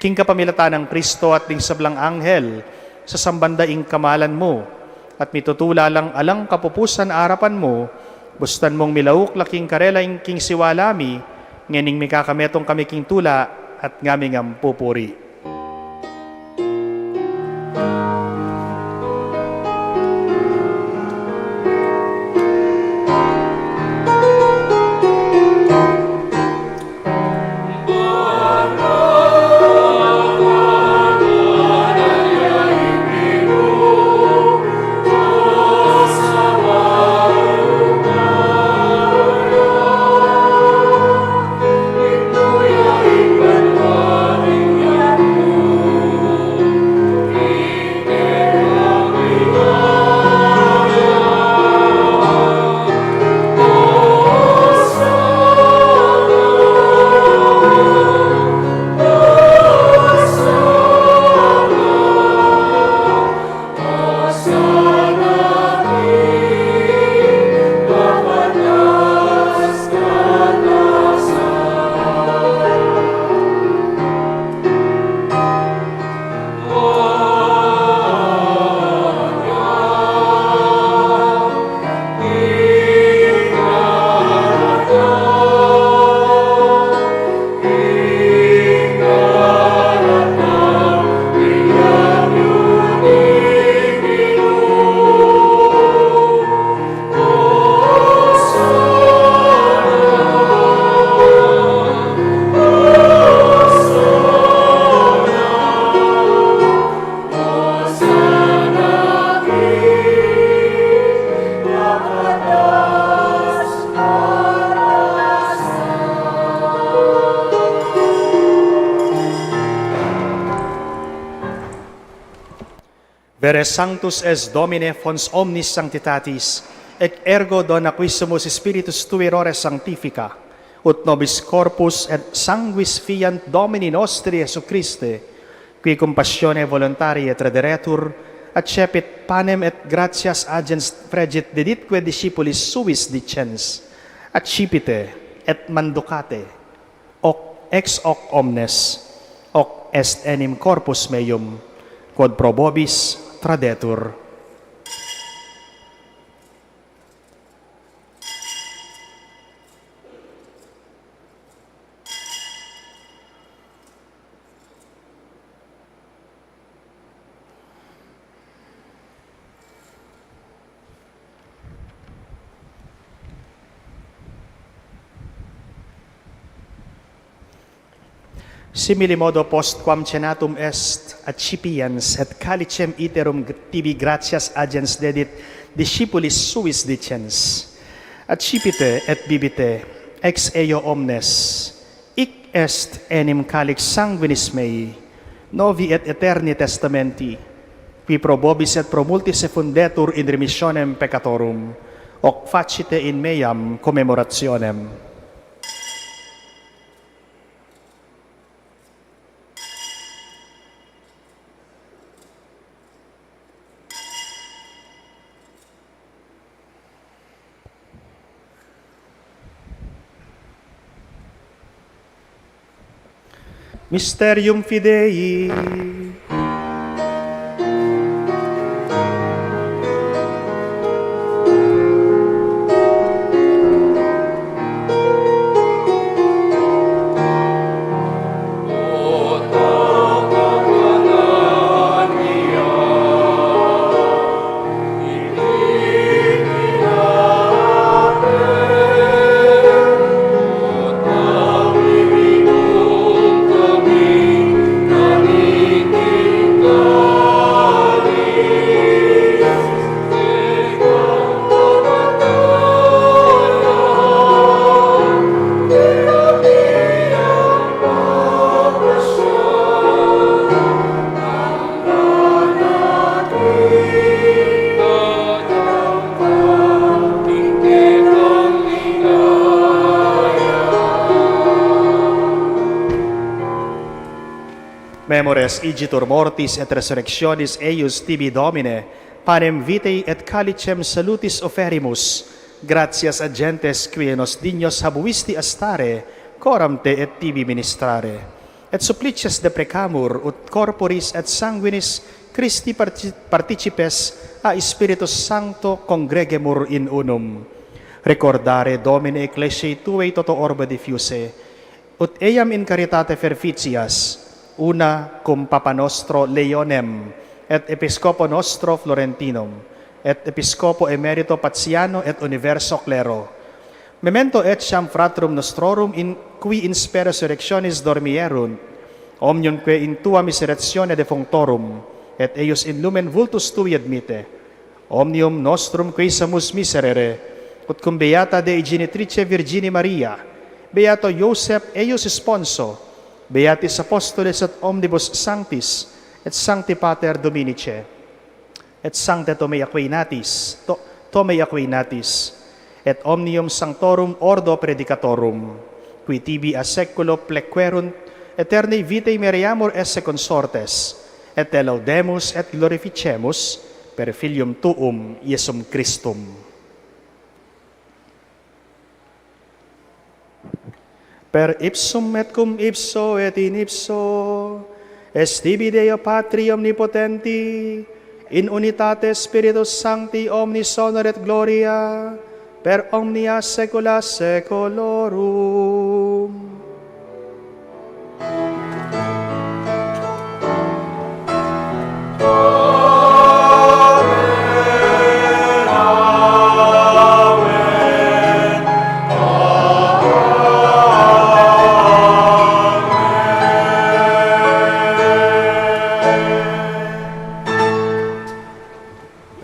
King kapamilatan nang Cristo at ding sablang anghel, sasamban da ing kamalan mu, at mitutula lang alang kapupusan arapan mu, bustan mung milauk la king karela ing king siwala mi, ngening mikakametung kami king tula at ngaming ampupuri. Vere sanctus es, Domine, fons omnis sanctitatis, et ergo dona qui sumus Spiritus tui rore sanctifica, ut nobis corpus et sanguis fiant Domini nostri Jesu Christe, qui cum passione voluntarie traderetur, accepit panem et gratias agens fregit deditque discipulis suis dicens: Accipite et manducate, hoc ex hoc omnes, hoc est enim corpus meum, quod pro vobis tradetur. Simili modo, postquam cenatum est, accipiens et calicem iterum tibi gratias agens dedit discipulis suis dicens: Accipite et bibite, ex eo omnes, hic est enim calix sanguinis mei, novi et aeterni testamenti, qui pro vobis et pro multis effundetur in remissionem peccatorum, hoc facite in meam commemorationem. Mysterium Fidei. Memores igitur mortis et resurrectionis eius tibi, Domine, panem vitae et calicem salutis oferimus. Gratias ad gentes quia nos dignos habuisti astare, coram te et tibi ministrare. Et supplices deprecamur, ut corporis et sanguinis Christi parti-, participes a Spiritus Sancto congregemur in unum. Recordare, Domine, ecclesiae tuae toto orbe diffuse, ut eam in caritate perficias, una cum Papa nostro Leonem, et Episcopo nostro Florentinum, et Episcopo emerito Paciano et universo clero. Memento etiam fratrum nostrorum in qui in spes resurrectionis dormierunt, omniumque in tua miserere defunctorum, et eius in lumen vultus tui admitte. Omnium nostrum qui sumus miserere, ut cum beata Dei Genitrice Virgini Maria, beato Iosep eius sponso, beatis apostoles et omnibus sanctis, et sancti pater Dominice, et sancte Tomei Aquinatis, To-, Tomei Aquinatis, et omnium sanctorum ordo predicatorum, qui tibi a saecula plequerunt, aeternae vitae mereamur esse consortes, et te laudemus et glorificemus per Filium tuum, Iesum Christum. Per ipsum et cum ipso et in ipso, est tibi Deo Patri omnipotenti, in unitate Spiritus Sancti omnis honor et gloria, per omnia saecula saeculorum.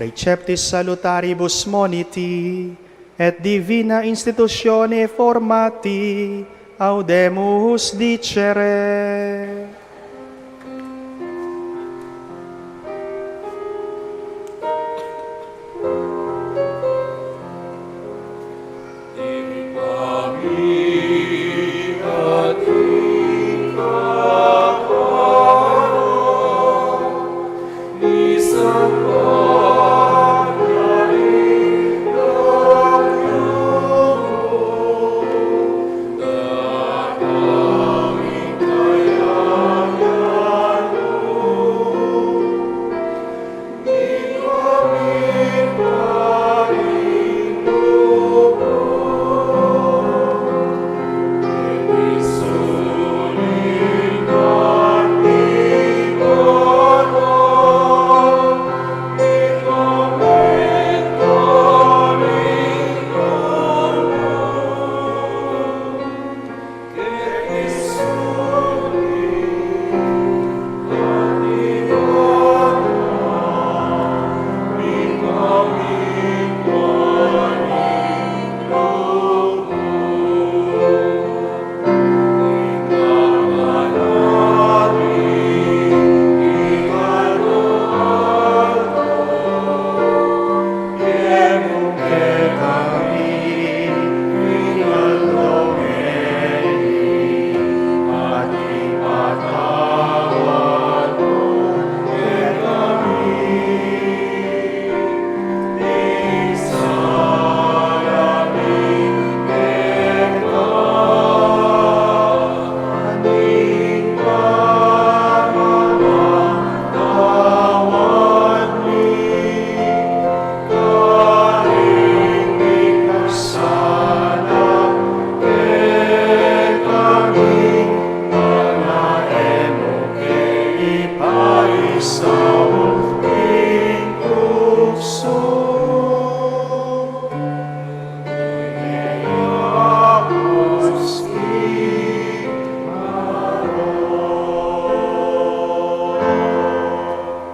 Recepti salutaribus moniti, et divina institutione formati, audemus dicere.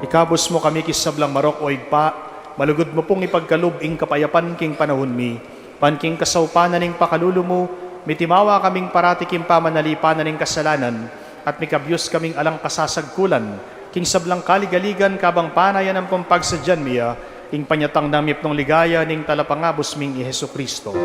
Ikabus mu kami king sablang marok, o Ibpa, malugud mu pung ipagkalub ing kapayapan king panaun mi, ban king kasaupan na ning pakalulu mu, mitimawa kaming parati king pamanalipan na ning kasalanan, at mikabus kaming alang kasasagkulan king sablang kaligaligan, kabang panayan ampong pagsadyan mi ya ing panyatang nang mipnung ligaya ning Talapangabus ming i Jesucristo.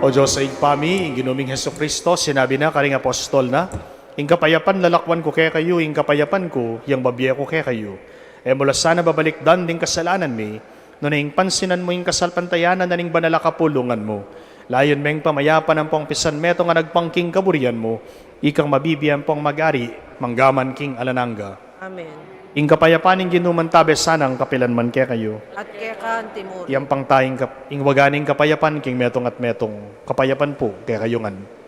O Dios a Ibpa mi, ing Ginu ming Jesucristo, sinabi na karing apostol na, ing kapayapan lalakwan ku kekayu, ing kapayapan ku yang babie ku kekayu. E mu la sana babalikdan ding kasalanan mi, nune ing pansinan mu ing kasalpantayanan na ning banal a kapulungan mu. Layun meng pamayapan ampong pisanmetung a nagpang king kaburian mu, ikang mabibie ampong mag-ari, mangga man king alang angga. Amen. Ing kapayapan ning Ginu mantabe sanang kapilan man kekayu. At keka antimurin. Iyampang taya ing kap-, ing waga ning kapayapan king metung at metung. Kapayapan pu kekayu ngan.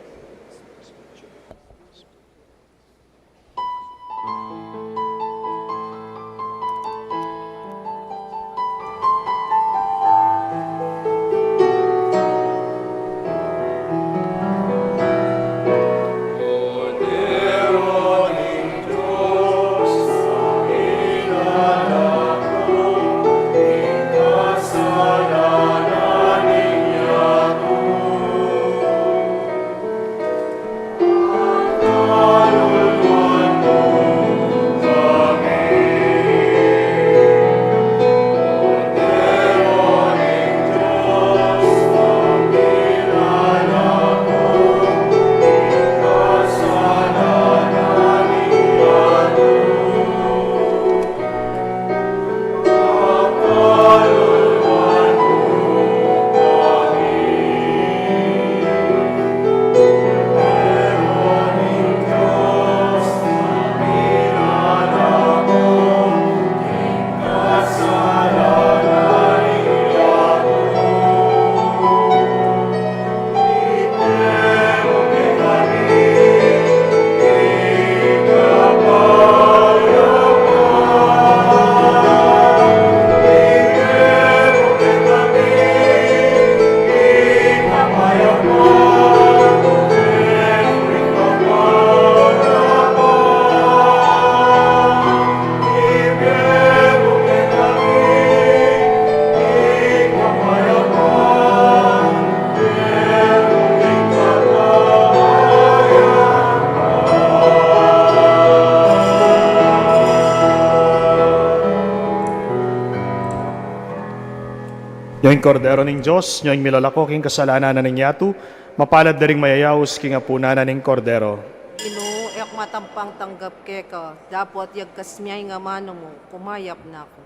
Nyo ing Kordero ning Dios, nyo ing milalako king kasalanan na ning yatu, mapalad da ring mayayaus king apunan na ning Kordero. Inu, e ku matampang tanggap keka, dapot yagkas me ing amanu mu, kumayap na ku.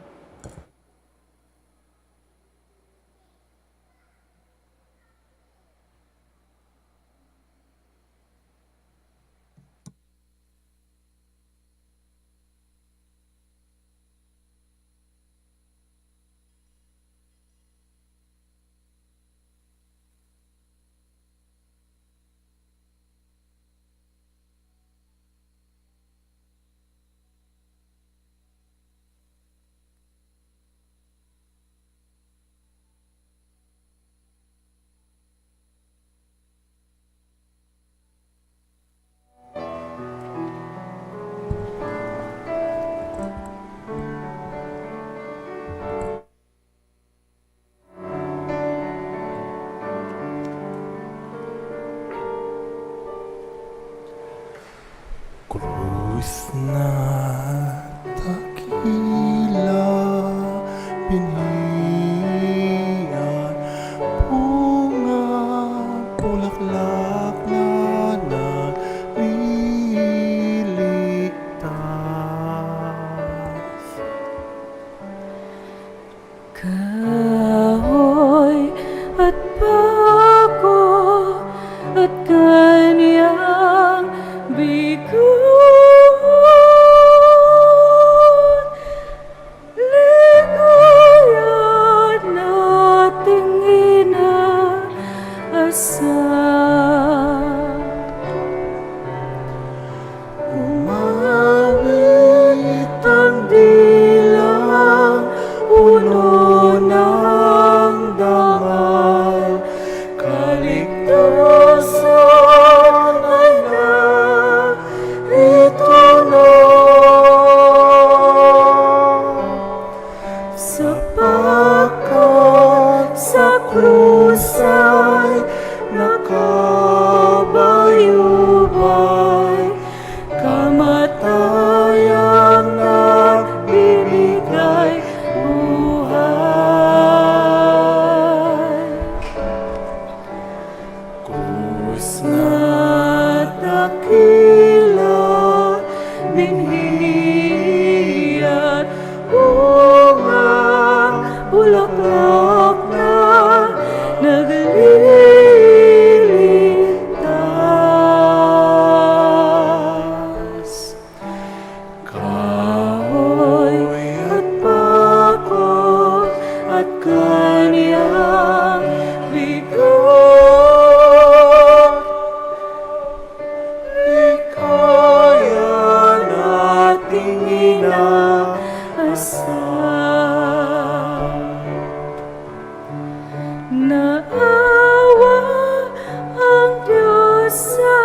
Sapagkat sa krus ay nakabayubay kamatayang nagbibigay buhay. Krus na dakila, binhi at bunga, bulaklak na nagliligtas. Kahoy at pakol at kanyang bigat, ligaya nating inaasal. Naawa ang Diyos sa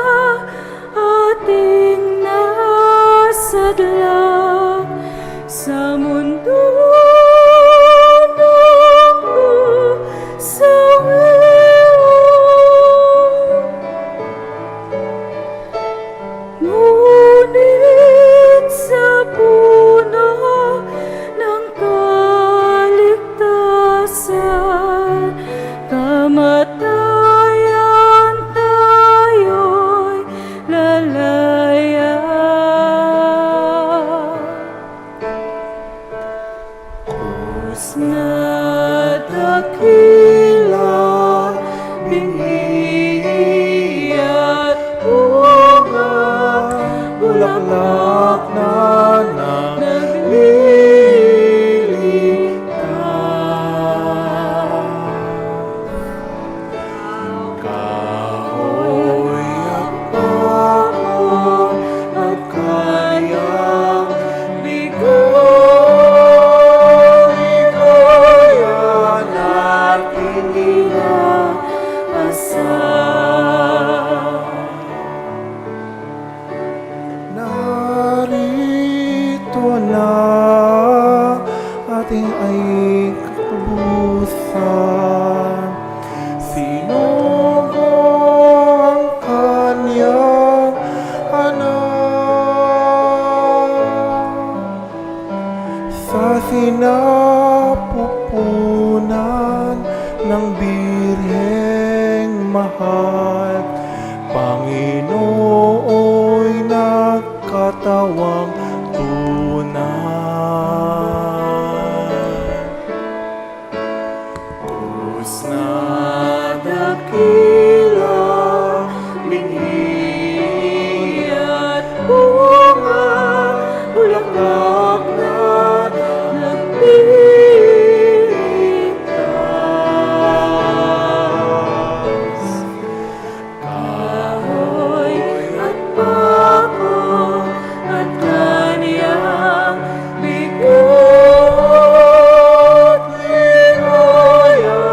ating nasadlak sa mundo ng sawi-sawi. Ngunit sa puno ng kaligtasan, kamatayan tayo'y lalayan. Krus na dakila, binhi at bunga, bulaklak na nagliligtas. Kahoy at pakol at kanyang bigat, ligaya nating inaasal. Narito na ating ay katubusan. Sinugo ang kanyang anak sa sinapupunan ng Birheng Mahal. Panginoon, nagkatawang tunay. Krus na dakila, binhi at bunga, bulaklak na nagliligtas. Kahoy at pakol at kanyang bigat, ligaya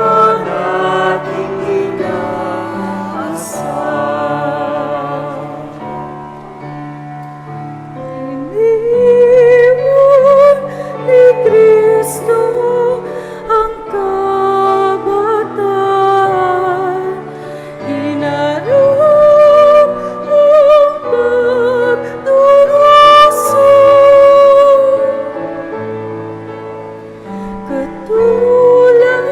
nating inaasal. Iniwan ni Kristo ang kabataan, hinarap ang pagdurusa. Katulad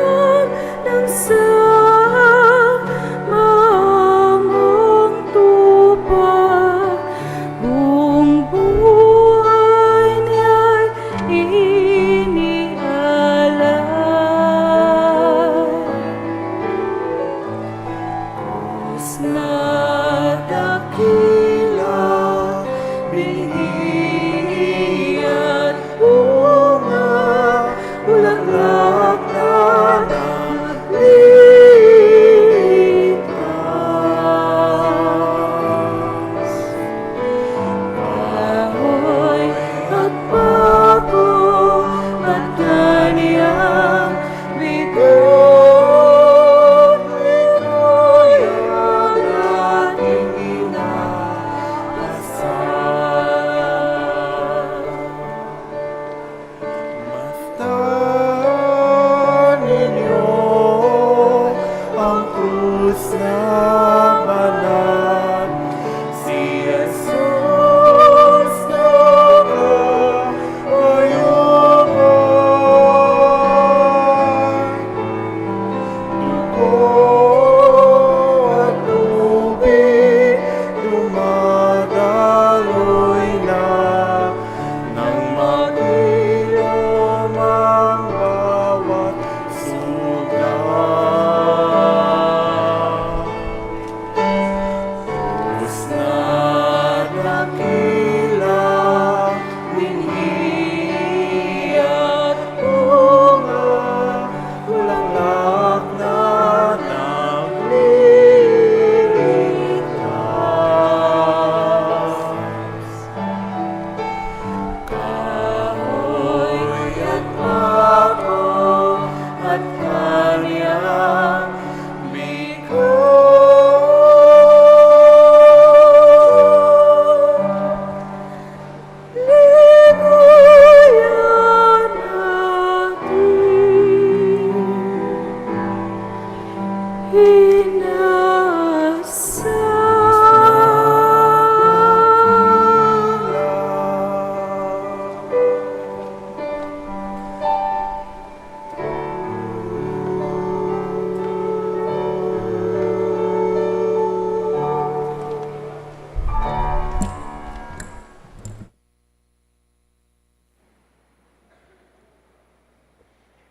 ng samang tupa, buong buhay niya'y inialay. Krus na dakila, binhi at bunga, bulaklak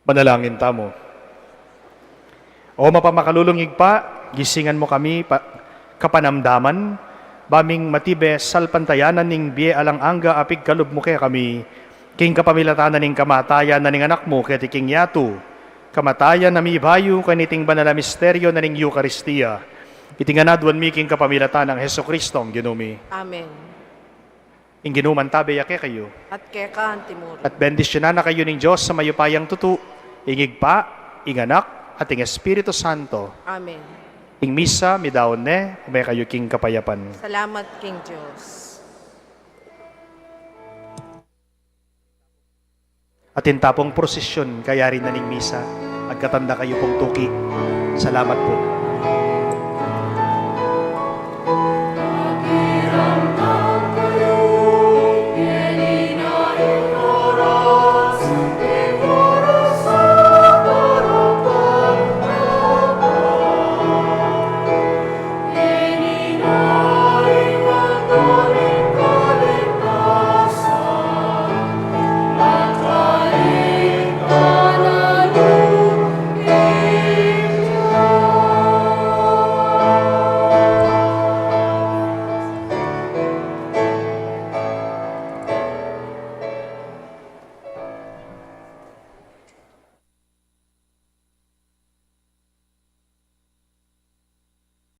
Manalangin tamu. O mapamakalulung Ibpa, gisingan mu kami pa, kapanamdaman, ba ming matibe salpantayanan ning bie alang angga a pigkalub mu kekami, king kapamilatan na ning kamatayan na ning Anak mu keti king yatu, kamatayan a mibayu kaniting banal a misteryo na ning Eukaristia. Iti ngan aduan mi king kapamilatan nang Jesucristo a Ginu mi. Amen. Ing Ginu mantabe ya kekayu. At keka antimurin. At bendisyunan na kayu ning Dios a mayupayang tutu, ing Ibpa, ing Anak, at ing Espiritu Santo. Amen. Ing misa midaun ne, ume kayu king kapayapan. Salamat king Dios. Atin ta pung prosesyun kayari na ning misa, agkatan da kayu pung tuki. Salamat pu.